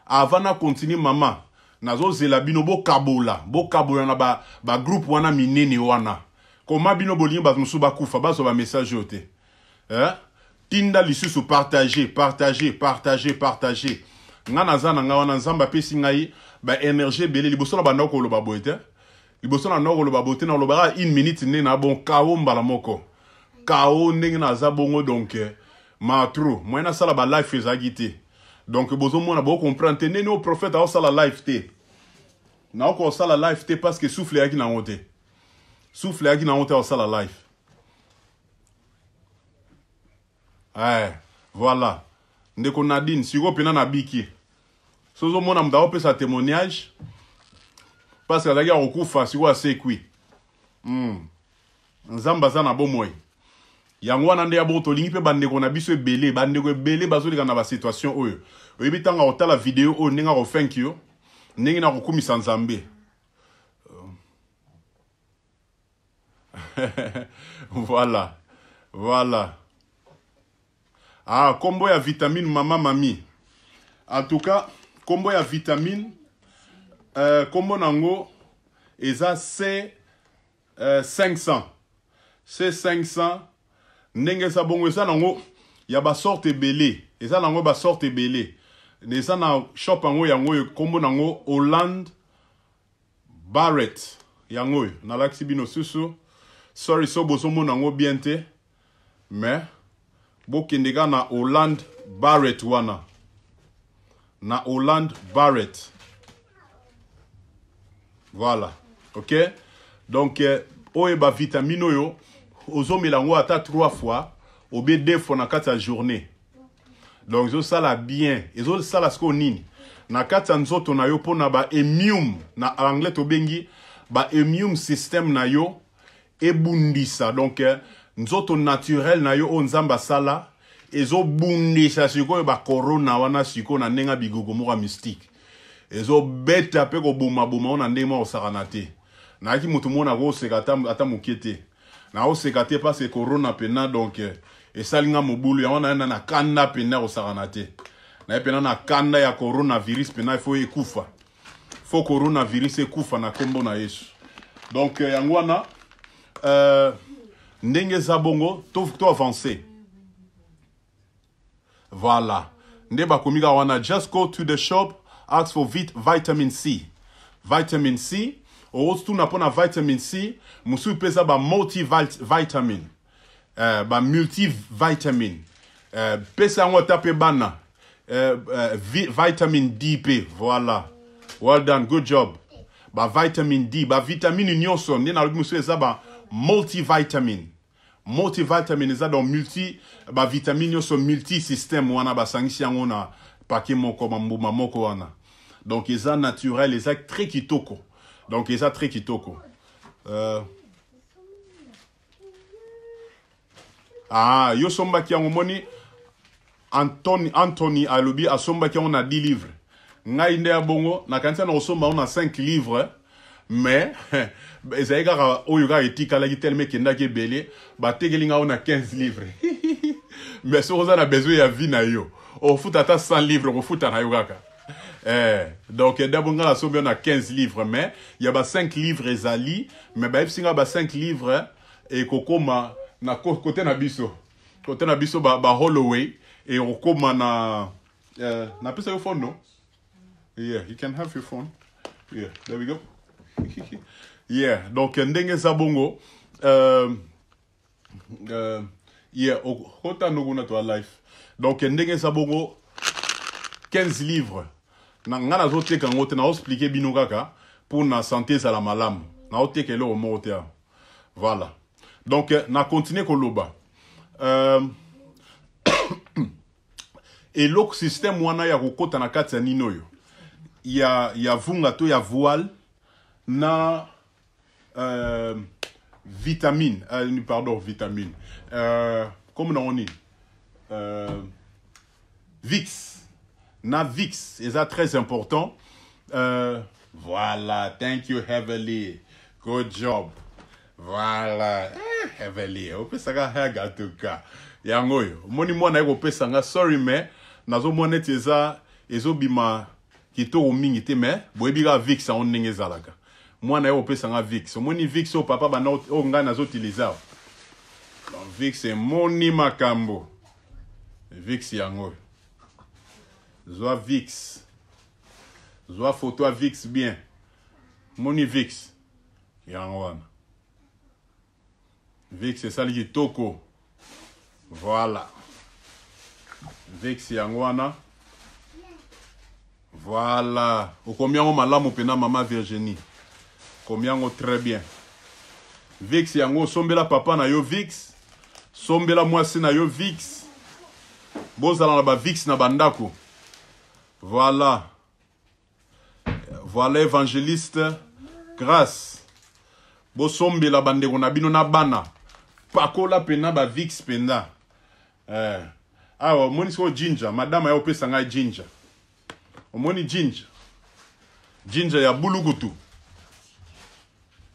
Avant na continuer mama, nazozela bino bokabola, bokabola na ba groupe wana minene wana. Koma bino bolingi bato mosusu bakufa, bazwa ba message oyo te. Tinda lisusu partager, partager, partager, partager. Nga naza na nga wana Nzambe apesi ngai ba énergie ebele liboso na banda koloba boye te. Liboso na banda koloba boye te, na kolobaka une minute nde na bon KO mbala moko. KO ndenge naza bongo donc ma trop. Moyen nasala ba live ezalaki te. Donc bozomona bo comprendre te ndenge o prophète aosala live te. Na okosala live te parce que souffle yaki nango te. Souffle yaki nango te aosala live. Voilà. Ndeko Nadine, siko pena na biki. Sozo mona mutu aopesa témoignage parce que azalaki ya kokufa siko asekwi. Nzambe aza na bomoi. Yango wana nde ya bongo tolingi mpe bandeko na biso ebele, bandeko ebele bazoleka na ba situation oyo. Oyebi ntango akotala video oyo ndenge ako thank you, ndenge na kokumisa Nzambe. Voilà. Voilà. Ah, kombo ya vitamine mama mami. En tout cas, kombo ya vitamine kombo nango eza C 500. C 500 ndenge eza bongo eza nango ya ba sorte ebele. Eza nango ba sorte ebele. Eza na shop yango yango oyo kombo nango Holland Barrett yango oyo nalakisi bino susu. Sorry so bozomona yango bien te, mais bokende kaka na Holland Barrett wana. Na Holland Barrett. Voilà. OK? Donc oyo ba vitamine oyo ozomela yango ata 3 fois ou bien 2 fois na kati ya journée. Donc ezosala bien. Ezosala siko nini? Na kati ya nzoto na yo pona ba immune, na anglais tobengi ba immune system na yo ebundisa. Donc nzoto naturel na yo oyo Nzambe asala Ezobundisa sikoyo ba corona wana sikoyo na ndenge ya bigogo moko ya mystique. Ezobeta pe koboma-boma oyo na ndenge moko kosakana te. Nayaki moto moko nakoseka ata, ata moke te. Nakoseka te parce que corona pena donc esali nga mobulu yango na na kanda pena kosakana te. Naye pena na kanda ya coronavirus pena il faut ekufa. Faut coronavirus ekufa na kombo na Yesu. Donc yango wana ndenge eza bongo to, to avancer. Voilà. Nde bakomi kaka wana just go to the shop ask for vit vitamin C. Vitamin C okotuna mpona vitamin C mosusu mpe eza ba multivitamin ba multivitamin pesa yango ata mpe bana vitamin D mpe voilà well done good job ba vitamin D ba vitamine nyonso nde nalobi mosusu eza ba multivitamin multivitamin eza donc multi ba vitamine nyonso multi système wana basangisi yango na paquet moko bambuma moko wana donc eza naturel eza très kitoko donc eza très kitoko yo sombaki yango moni Anthony alobi asombaki yango na 10 livres ngai nde ya bongo nakanisa na kosomba yango na 5 livres mais ezali kaka oyo kaka etikalaki telema ekendaki ebele batekeli ngai na 15 livres mais soki oza na besoin ya vie na yo ofuta ata 100 livres okofuta na yo kaka donc d'abord ngai nasombi yango na 15 livres mais ya ba 5 livres ezali mais bayebisi ngai ba 5 livres ekokoma na kote na biso kote na biso ba Holloway ekokoma na napesa yo phone no? Yeah, you can have your phone. Yeah, there we go. Yeah, donc ndenge eza bongo yeah, okota kuna to life. Donc ndenge eza bongo 15 livres. Na nga nazoteka yango te, naoexpliquer bino kaka pour na santé ezala malamu. Naoteka eloko moko te awa. Voilà. Donc na continuer koloba. Eloko système wana ya kokota na kati ya nini oyo ya vunga to ya voile na vitamine pardon vitamine comme na oni Vicks na Vicks eza très important. Voilà, thank you Heavenly, good job. Voilà, Heavenly opesaka haga tuka yango oyo omoni mwana ye kopesa nga sorry mais nazomona neti eza ezobima kitoko mingi te mais boyebi kaka Vicks yango ndenge ezalaka. Mwana ye kopesa nga Vicks, omoni Vicks oyo papa banda oyo ngai nazoutilize awa. Donc Vicks emoni makambo. Vicks yango oyo. Zwa Vicks. Zwa photo ya Vicks bien. Moni Vicks yango wana. Vicks esali kitoko. Voilà. Vicks yango wana. Voilà. Okomi yango malamu pena mama Virginie. Okomi yango très bien. Vicks yango osombela papa na yo Vicks, sombela mwasi na yo Vicks. Bozala na ba Vicks na bandako. Voilà. Voilà évangéliste Grâce. Bosombela bandeko na bino na bana. Pakola pena ba Vicks penda. Awa omoni sikoyo ginger, madame aye opesa ngai ginger. Omoni ginger. Ginger ya bulukutu.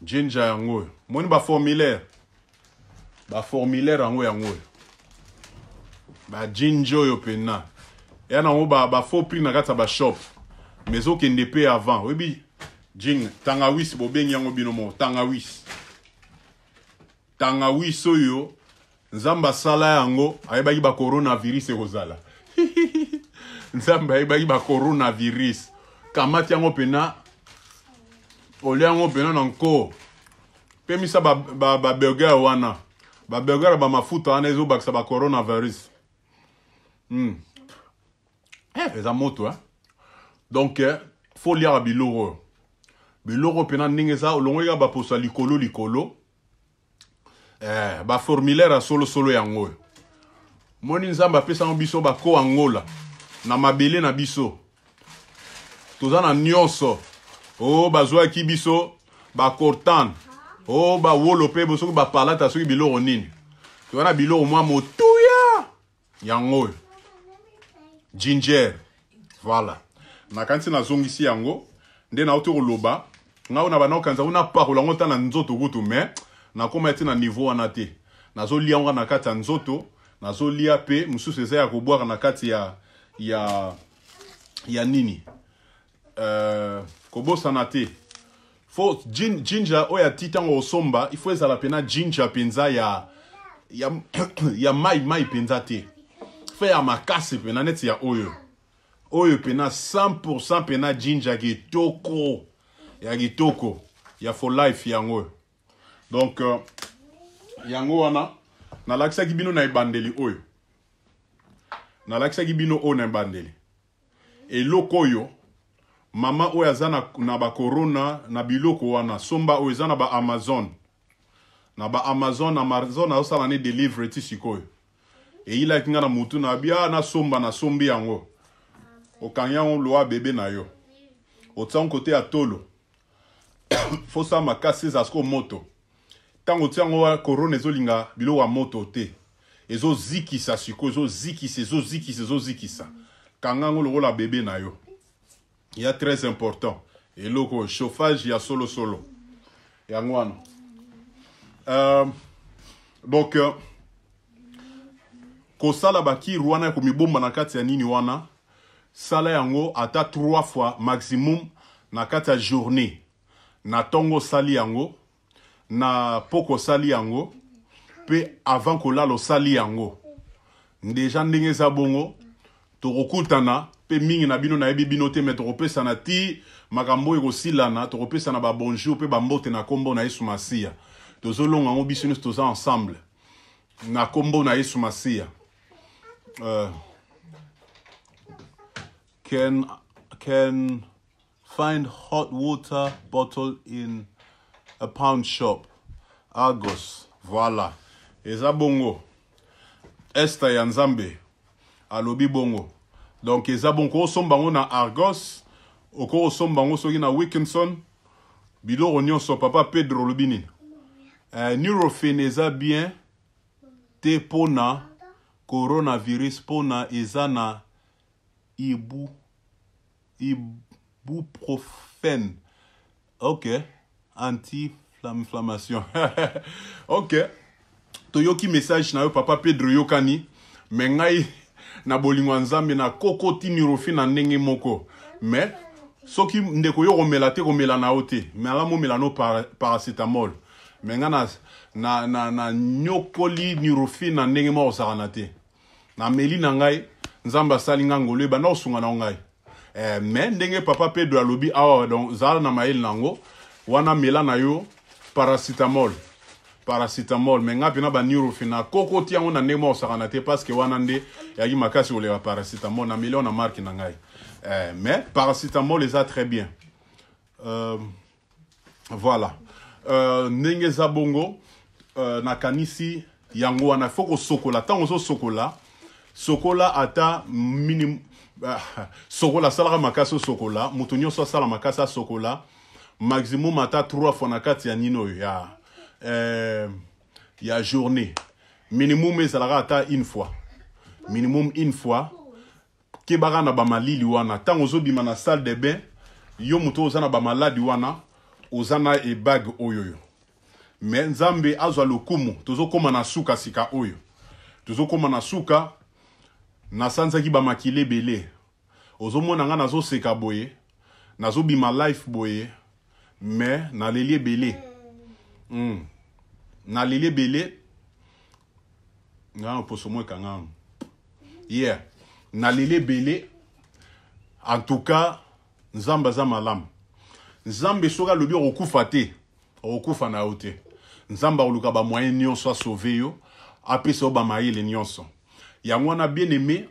Ginger yango oyo. Omoni ba formulaire. Ba formulaire yango yango oyo. Ba ginger oyo pena. Ya nango ba faux prix na kati ya ba shop. Mais ezokende pe avant. Oyebi ginger, tangawisi bobengi yango bino moko, tangawisi. Tangawisi oyo Nzambe asala yango, ayebaki ba coronavirus ekozala. Nzambe ayebaki ba coronavirus. Kamati yango pena, olia yango pena na nko. Pemisa ba burger wana. Ba burger ba mafuta wana ezobakisa ba coronavirus. Eza moto hein. Donc faut liaka biloko oyo. Biloko pena ndenge eza olongoli kaka ba poso ya likolo likolo. Ba formulaire ya solo solo yango oyo. Moni Nzambe apesaka biso ba ko Angola na mabele na biso. Toza na nyonso. Oh bazwaki biso ba cortan. Oh ba wolo pe soki ba palata soki biloko nini. Toza na biloko mwa motuya. Yango oyo ginger, voilà. Nakanisi nazongisi yango nde nauti koloba. Ngai oyo na banda kokanisa kuna napakola yango ata na nzoto kutu, mais nakoma ti na niveau wana te. Nazolia yango na kati ya nzoto, nazolia mpe mosusu eza ya kobwaka na kati ya nini. Kobosana te, fo ginger oyo ati ntango osomba, il faut ezala mpena ginger mpenza ya mai mai mpenza te, fe ya makasi mpena neti ya oyo mpena 100% mpena ginger kitoko, ya kitoko ya for life yango oyo. Donc yango wana nalakisaki bino na ebandeli oyo, nalakisaki bino oyo na ebandeli. Eloko oyo, mama oyo aza na bacorona na biloko wana, somba oyo eza na baAmazon, na baAmazon. Amazon azosala ne delivery ti sikoyo. Eyilaki nga na mutu na bia, nasomba, nasombi yango. Okangi yango loa bebe na yo, otia yango kote ya tolo, fosala makasi ezala sikoyo moto. Ntango otia yango, corona ezolinga biloko ya moto te, ezozikisa sikoyo, ezozikisa, ezozikisa, ezozikisa. Kanga yango lokola bebe na yo, ya très important. Eloko chauffage ya solosolo yango wana. Donc kosala bacure wana ya komibomba na kati ya nini wana, sala yango ata 3 fois maximum na kati ya journée. Na ntongo osali yango, na poko osali yango, mpe avant kolala osali yango. Déjà ndenge eza bongo, tokokutana mpe mingi na bino, nayebi bino te, me tokopesana ti makambo oyo ekosilana. Tokopesana babonjour mpe bambote na nkombo na Yesu Masiya. Tozolonga yango biso nyonso, toza ensemble na nkombo na Yesu Masiya. Can find hot water bottle in a pound shop, Argos. Voilà, eza bongo. Esther ya Nzambe alobi bongo. Donc eza bongo, kosomba yango na Argos, okosomba yango soki na Wilkinson, biloko nyonso. Papa Pedro olobi nini? Nurofen eza bien te mpona coronavirus mpona eza na ibuprofen. Ok, anti-inflammation. Ok, toyoki message na yo, papa Pedro, yokani. Me ngai na bolingo ya Nzambe nakokoti Nurofen na ndenge moko. Me soki ndeko yo komela te, komela na yo te, me ala momela no paracetamol. Me ngai na nyokoli Nurofen na ndenge moko kosakana te. Nameli na ngai, Nzambe asali ngai ngolu, ebanda kosunga na ngai. Me ndenge papa Pedro alobi awa, donc zala na mayele nango wana, mela na yo paracetamol, paracetamol. Me ngai mpena baNurofen nakokoti yango na ndenge moko kosakana te, parce que wana nde eyaki makasi koleka paracetamol. Nameli yango na marke na ngai. Mais paracetamol eza très bien. Voilà, ndenge eza bongo, nakanisi yango wana. Fo kosokola, ntango ozosokola, sokola ata minim, sokola, asalaka makasi osokola. Moto nyonso asala makasi asokola maximum ata 3 fois na kati ya nini oyo ya journée. Minimum ezalaka ata une fois, minimum une fois. Kebaka na bamalili wana ntango ozobima na salle de bain. Yo moto oza na bamaladi wana, oza na ebage oyo yo. Me Nzambe azwa lokumu. Tozokóma na suka sika oyo, tozokóma na suka. Nasanzaki bamakili ebele. Ozomona nga nazoseka boye, nazobima life boye, me naleli ebele. Naleli ebele nga na poso mo ekanga. Yeah, naleli ebele. En tout cas Nzambe aza malamu. Nzambe soki alobi okokufa te, okokufa na yo te. Nzambe akoluka bamoyen nyonso asauve yo, apesa yo bamayele nyonso. Yango wana, bien aimé,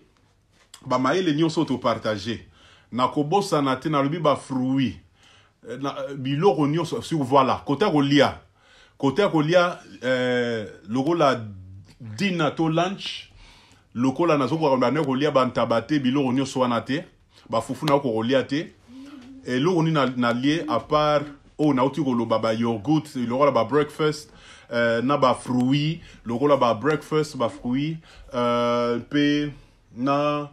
bamayele nyonso oyo topartage, nakobosana te. Nalobi bafruit na, biloko nyonso sur, voilà, kote ya kolia, kote ya kolia, lokola dinner to lunch, lokola nazokoka banda kolia bantaba te, biloko nyonso wana te, bafufu nakoka kolia te. Eloko nini nalie à part? Oyo nauti koloba ba yogourt lokola ba breakfast na ba fruits lokola ba breakfast ba fruits mpe na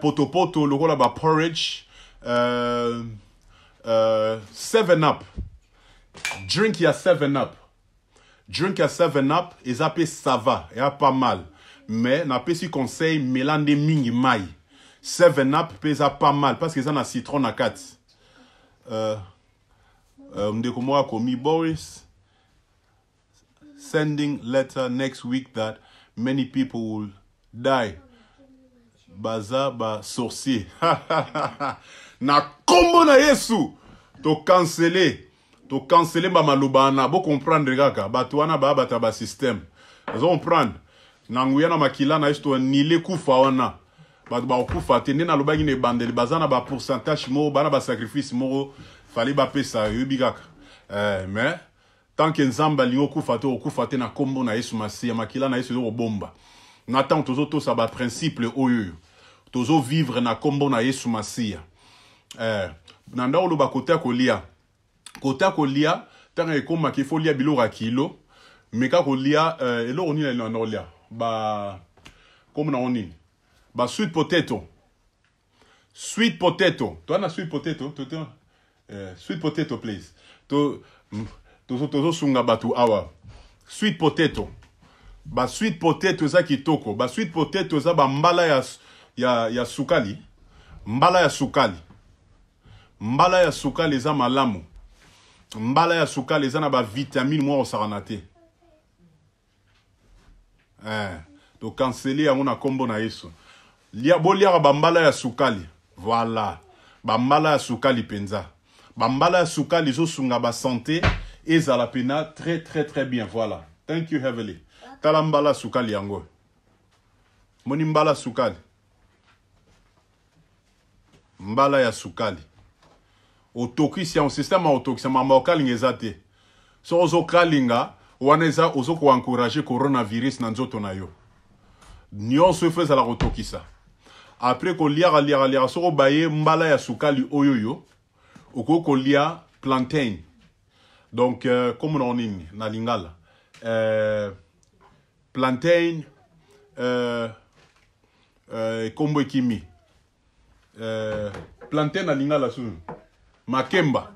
potopoto lokola ba porridge 7 up drink ya 7 up drink ya 7 up eza mpe ça va ya pas mal mais napesi conseil mela nde mingi mai 7 up mpe eza pas mal parce que eza na citron na kati ndeko moko akomi Boris sending letter next week that many people will die baza ba sorcier na nkombo na yesu tokansele tokansele bamaloba wana bocomprendre kaka bato wana baya bato ya basystème ozo comprendre na nguya na makila na yesu toanile kufa wana bato bakokufa te nde nalobaki na ebandeli baza na bapourcentage moko bana basacrifice moko fali bapesa oyebi kaka eh, mais tant que nzambe alingi okufa te okufa te na nkombo na yesu masiya makila na yesu ezokobomba na ntango tozotosa baprincipe oyo oyo tozovivre na nkombo na yesu masiya eh, na ndako oloba kote ya kolia kote ya kolia ntango ekomaki ifo lia biloko ya kilo meka kolia eloko nini na kolia ba kombo nango nini ba sweet potato sweet potato toza na sweet potato to, to, sweet potato please to tozosunga bato awa sweet potato ba sweet potato eza kitoko ba sweet potato eza bambala ya, ya, ya sukali mbala ya sukali mbala ya sukali eza malamu mbala ya sukali eza na bavitamine moko kosakana te eh, tokansele yango na nkombo na yesu lia boliaka bambala ya sukali voilà bambala ya sukali mpenza bambala ya sukali ezosunga basanté ezala mpena très très très bien voilà thank you heavily tala mbala ya sukali yango moni mbala ya sukali mbala ya sukali otokisi yango système ya otokisa makambo ya kokalinga eza te soki ozokalinga wana eza ozokoencourage coronavirus na nzoto na yo nyonso efo ezala kotokisa après koliaka liaka liaka soki obaye mbala ya sukali oyo oyo okoki kolia plantain donc kombo nango nini na lingala plantain kombo ekimi plantain na lingala susu makemba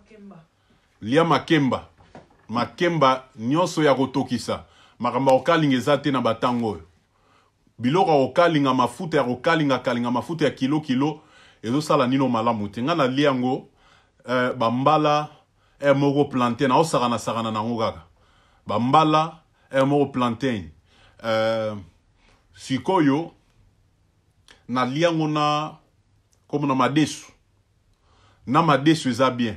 lia makemba makemba nyonso ya kotokisa makambo ya kokalinga eza te na batango oyo biloko ya kokalinga mafuta ya kokalinga kalinga mafuta ya kilo kilo ezosala nino malamu te ngai nalia yango bambala moko plantain naosakana sakana nango kaka bambala moko plantain sikoyo nalia yango na kombo na madesu na madesu eza bien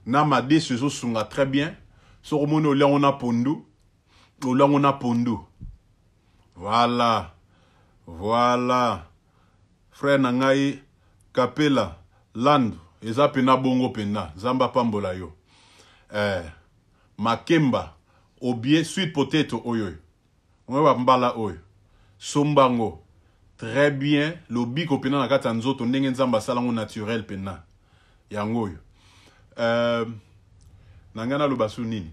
na madesu ezosunga très bien soki omoni olia yango na pondu olia yango na pondu voilà voilà frère na ngai kapela land eza mpena bongo mpenza nzambe apambola yo makemba obie sweet potato oyo oyo oyo bambala oyo somba yango très bien lobiko mpena na kati ya nzoto ndenge nzambe asala yango naturel mpena yango oyo na ngai naloba su nini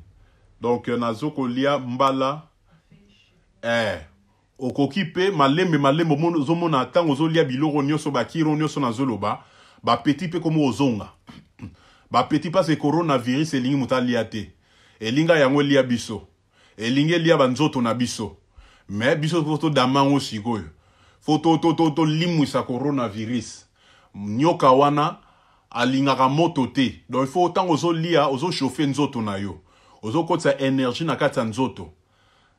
donc nazokolia mbala okoki mpe malembe malembe ozomona ntango ozolia biloko nyonso bakiro nyonso nazoloba bapeti mpe komo ozonga bapeti parce coronavirus elingi moto alia te elinga yango elia biso elingi elia banzoto na biso mais biso fo todama yango sikoyo fo tolimwisa coronavirus nyoka wana alingaka moto te donc il faut ntango ozolia ozochauffe nzoto na yo ozokotisa énergie na kati ya nzoto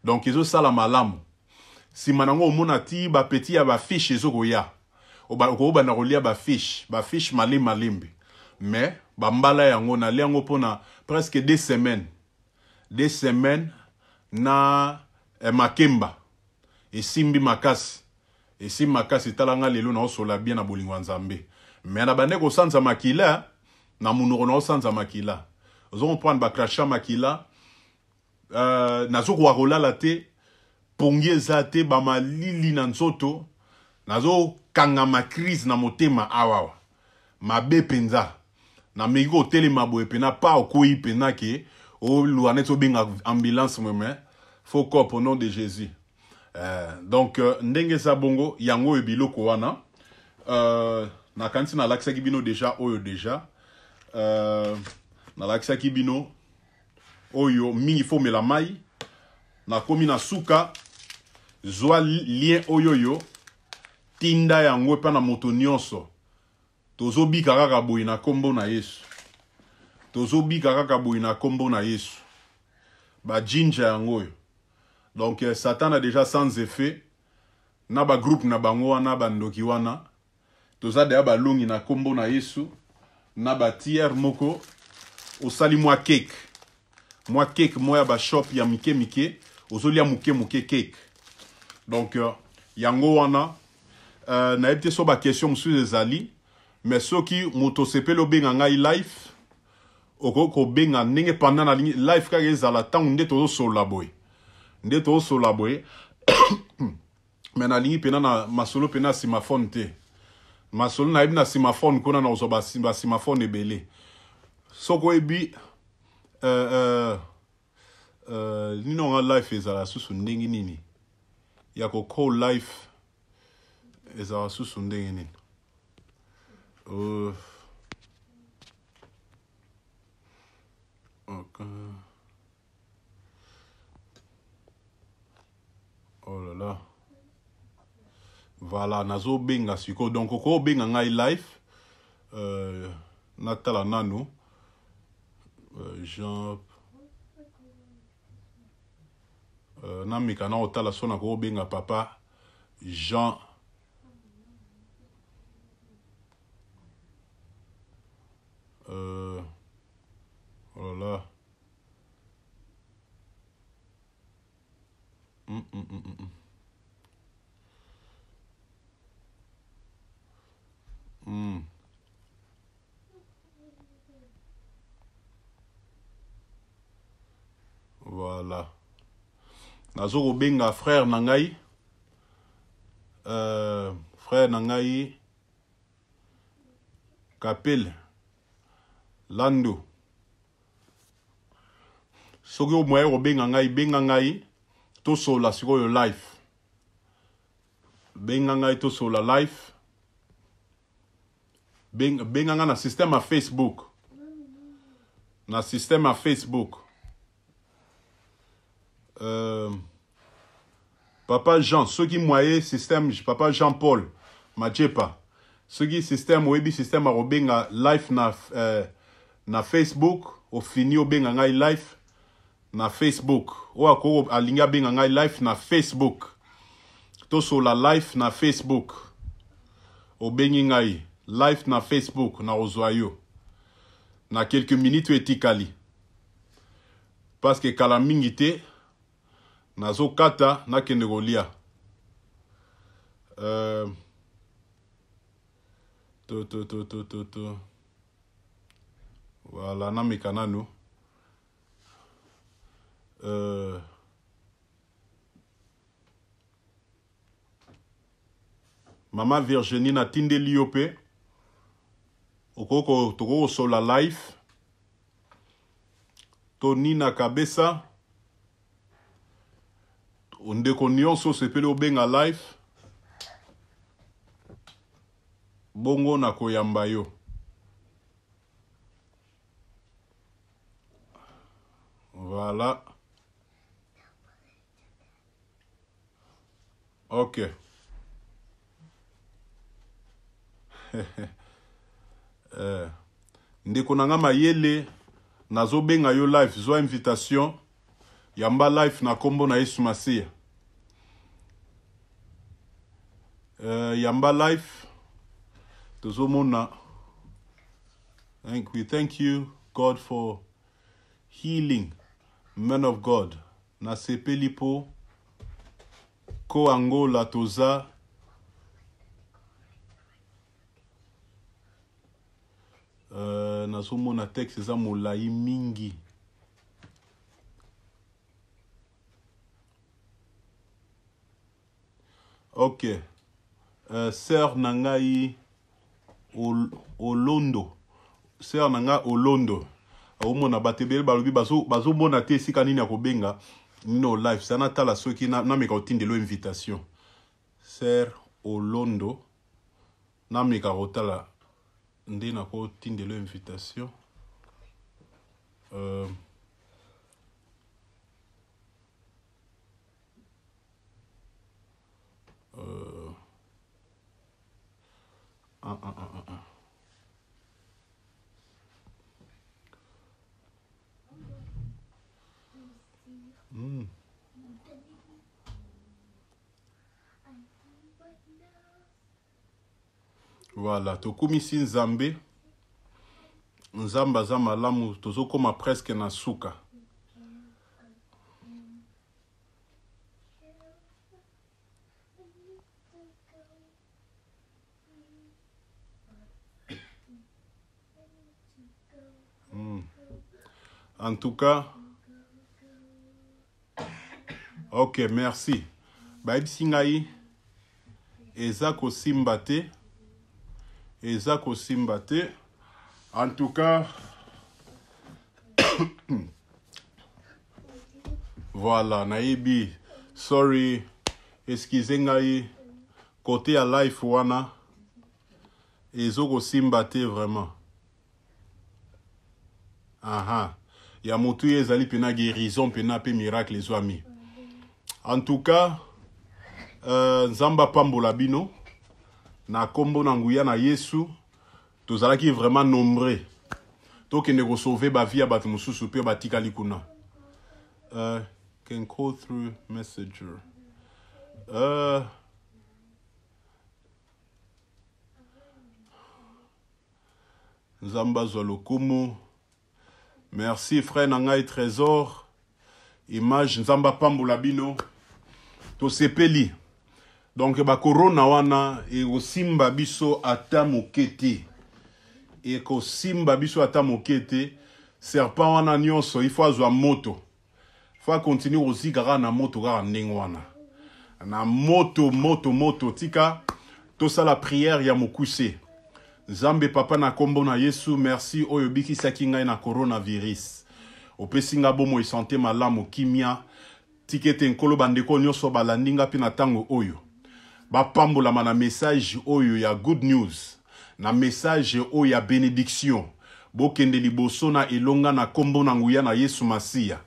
donc ezosala malamu nsima nango omona ti bapeti ya bafish ezokoya okobanda kolia bafish bafish malembe malembe mais bambala yango nalia yango mpona presque 2 semaines 2 semaines na makemba esimbi makasi esimbi makasi tala nga lelo naosola bien na bolingo ya nzambe mais na bande kosanza makila na monoko naosanza makila ozo comprendre bacrachat makila nazokoka kolala te pongi eza te bamalili na nzoto nazokangama crise na motema awawa mabe mpenza. Nameki kotelema boye pena pa okwei pena ke oluka neti obenga ambulance meme faux cop au nom de Jésus. Donc ndenge eza bongo yango oyo biloko wana nakanisi nalakisaki bino deja oyo deja nalakisaki bino oyo mingi fo mela mai. Nakomi na suka, zwa lien oyo yo tinda yango epa na moto nyonso. Tozobika kaka boye na kombo na Yesu. Tozobika kaka boye na kombo na Yesu. Ba ginger yango oyo. Donc Satan a déjà sans effet na ba groupe na bango wana ba ndoki wana. Toza deja balongi na kombo na Yesu na ba tiers moko osali mwa cake. Mwa cake mwa ya ba shop ya mike mike ozolia muke muke cake. Donc yango wana nayebi te so ba question mosusu ezali, mais soki moto osepeli obenga ngai live, okoki kobenga ndenge pendant nalingi live kaka ezala ntango nde tozosolola boye, nde tozosolola boye. Mais nalingi pena na masolo pena nsima phone te, masolo nayebi na nsima phone kuna na kozwa ba nsima phone ebele. Soki oyebi nini onga life ezala susu ndenge nini ya ko call life ezala susu ndenge nini. Okay. Oh là là. Voilà, nazo benga siko. Donc oko benga ngai live. Natala nanu. Jean nameka na otala so nako benga papa Jean. Oh là là. Voilà. Nazo kobenga frère na ngai. Frère na ngai Kapel Lando. Soki omoye kobenga ngai, benga ngai tosola sikoyo live. Benga ngai tosola live. Benga ngai na système ya Facebook. Na système ya Facebook. Papa Jean, soki moye système Papa Jean-Paul Majepa. Soki système oyebi système ya kobenga live na Facebook, ofini obenga ngai live na Facebook. Oyo akoko alingi abenga ngai live na Facebook. Tosola live na Facebook. Obengi ngai live na Facebook na kozwa yo. Na quelques minutes etikali. Parce que kala mingi te nazokata nakende kolia. To to to to to to. Voilà, nameka nanu. Mama Virginie natindeli yo pe okoko tokoko sola live. To Nina Kabesa ndeko nyonso osepeli obenga live bongo na koyamba yo. Voilà. Ok. Ndeko na nga mayele nazobenga yo live, zwa invitation yamba live na kombo na Yesu Masiya. Yamba live tozomona. Thank you, thank you God for healing men of God. Nasepeli po ko Angola toza nazomona texte eza molai mingi. Ok. Sœur na ngai Olondo. Sœur na nga Olondo aomona bato ebele balobi bazomona te esika nini ya kobenga nino live sa natala soki nameka kotindela invitation. Sœur Olondo nameka kotala nde nakotindela invitation. Ah, ah, ah, ah, ah. Voilà, tokumisi Nzambe. Nzambe aza malamu, tozokoma presque na suka. En tout cas, ok, merci. Bayebisi ngai eza kosimba te, eza kosimba te. En tout cas, voilà, nayebi, sorry, excusez ngai, côté ya life wana ezo kosimba te vraiment. Aha. Ya motu ye ezali pena guérison pena pe miracle ezwami. En tout cas, Nzambe apambola bino na kombo na nguya na Yesu. Tozalaki vraiment nombreux. Tokende ko sauver ba vie ya bato mosusu pe batikali kuna. Can call through messenger. Nzambe azwa lokumu. Merci frère na ngai Trésor. Image Nzambe apambola bino. Tosepeli. Donc ba corona wana ekosimba biso ata moke te. Ekosimba biso ata moke te. Serpent wana nyonso il faut azwa moto. Faut continuer kozika kaka na moto kaka ndenge wana. Na moto moto moto tika tosala prière ya mokuse. Nzambe papa na kombo na Yesu, merci oyo bikisaki ngai na coronavirus. Opesi nga bomoi santé malamu kimia. Tika ete nkolo bandeko nyonso balandi nga mpe na ntango oyo bapambolama na message oyo ya good news, na message oyo ya benediction. Bokende liboso na elonga na kombo na nguya na Yesu Masiya.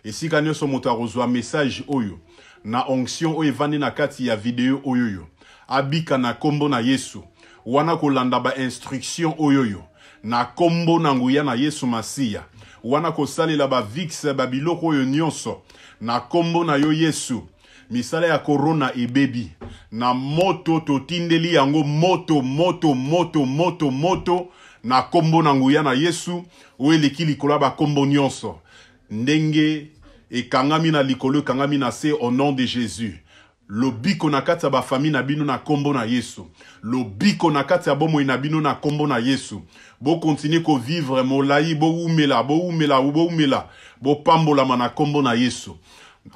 Esika nyonso moto akozwa message oyo na onction oyo evandi na kati ya video oyoyo, abika na kombo na Yesu. Wana kolanda ba instruction oyoyo na kombo na nguya na Yesu Masiya. Wana kosalela ba Vicks ba biloko oyo nyonso na kombo na yo Yesu. Misala ya corona ebebi na moto, totindeli yango moto moto moto moto moto na kombo na nguya na Yesu oyo eleki likolo ya bakombo nyonso. Ndenge ekangami na likolo ekangami na se au nom de Jésus. Lobiko na kati ya ba famille na bino na kombo na Yesu. Lobiko na kati ya bomoi na bino na kombo na Yesu. Bo continuer ko vivre molai, bo umela, bo umela, bo umela. Bo pambolama na kombo na Yesu.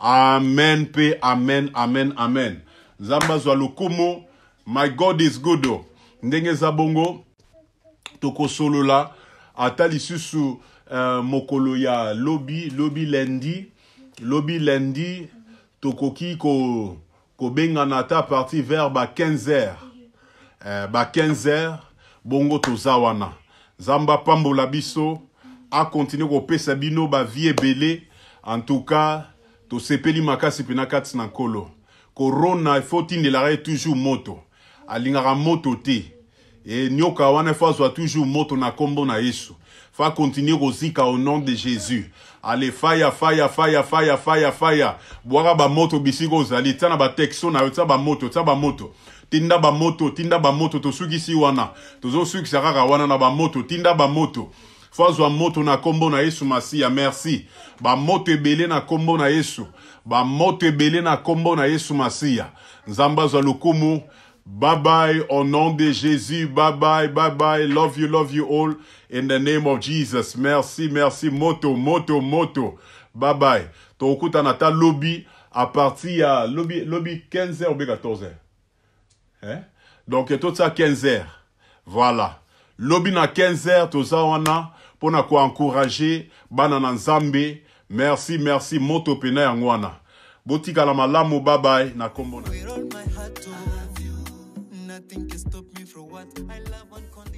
Amen pe amen amen amen. Nzambe azwa lokumu. My God is good. Ndenge eza bongo tokosolola ata lisusu mokolo ya lobi, lobi lundi, lobi lundi tokoki ko kobengana ata partir vers ba 15 heures. Ba 15 heures bongo toza wana. Nzambe apambola biso, a continuer kopesa bino ba vie ebele. En tout cas, tosepeli makasi pena kati na nkolo. Corona il faut tindelaka ye toujours moto. Alingaka moto te. E nyoka wana il faut azwa toujours moto na kombo na Yesu. Fa continuer kozika au nom de Jésus. Allez, fire, fire, fire, fire, fire, fire. Bwaka ba moto bisiko ozali. Tia na ba texto na yo, tia ba moto, tia ba moto. Tinda ba moto, tinda ba moto, tosukisi wana. Tozosukisa kaka wana na ba moto, tinda ba moto. Faut azwa moto na kombo na Yesu Masiya. Merci. Ba moto ebele na kombo na Yesu. Ba moto ebele na kombo na Yesu Masiya. Nzambe azwa lokumu. Bye bye au nom de Jésus. Bye bye, bye bye. Love you all in the name of Jesus. Merci, merci. Moto, moto, moto. Bye bye. Tokutana ta lobby à partir ya lobby, lobby 15h ou 14h. Hein? Donc tout ça 15h. Voilà. Lobi na 15h toza wana pona ko encourager bana na Nzambe. Merci, merci moto pena yango wana. Botikala malamu, bye bye na kombo na With all my heart to love you. Nothing can stop me from what I love unconditionally.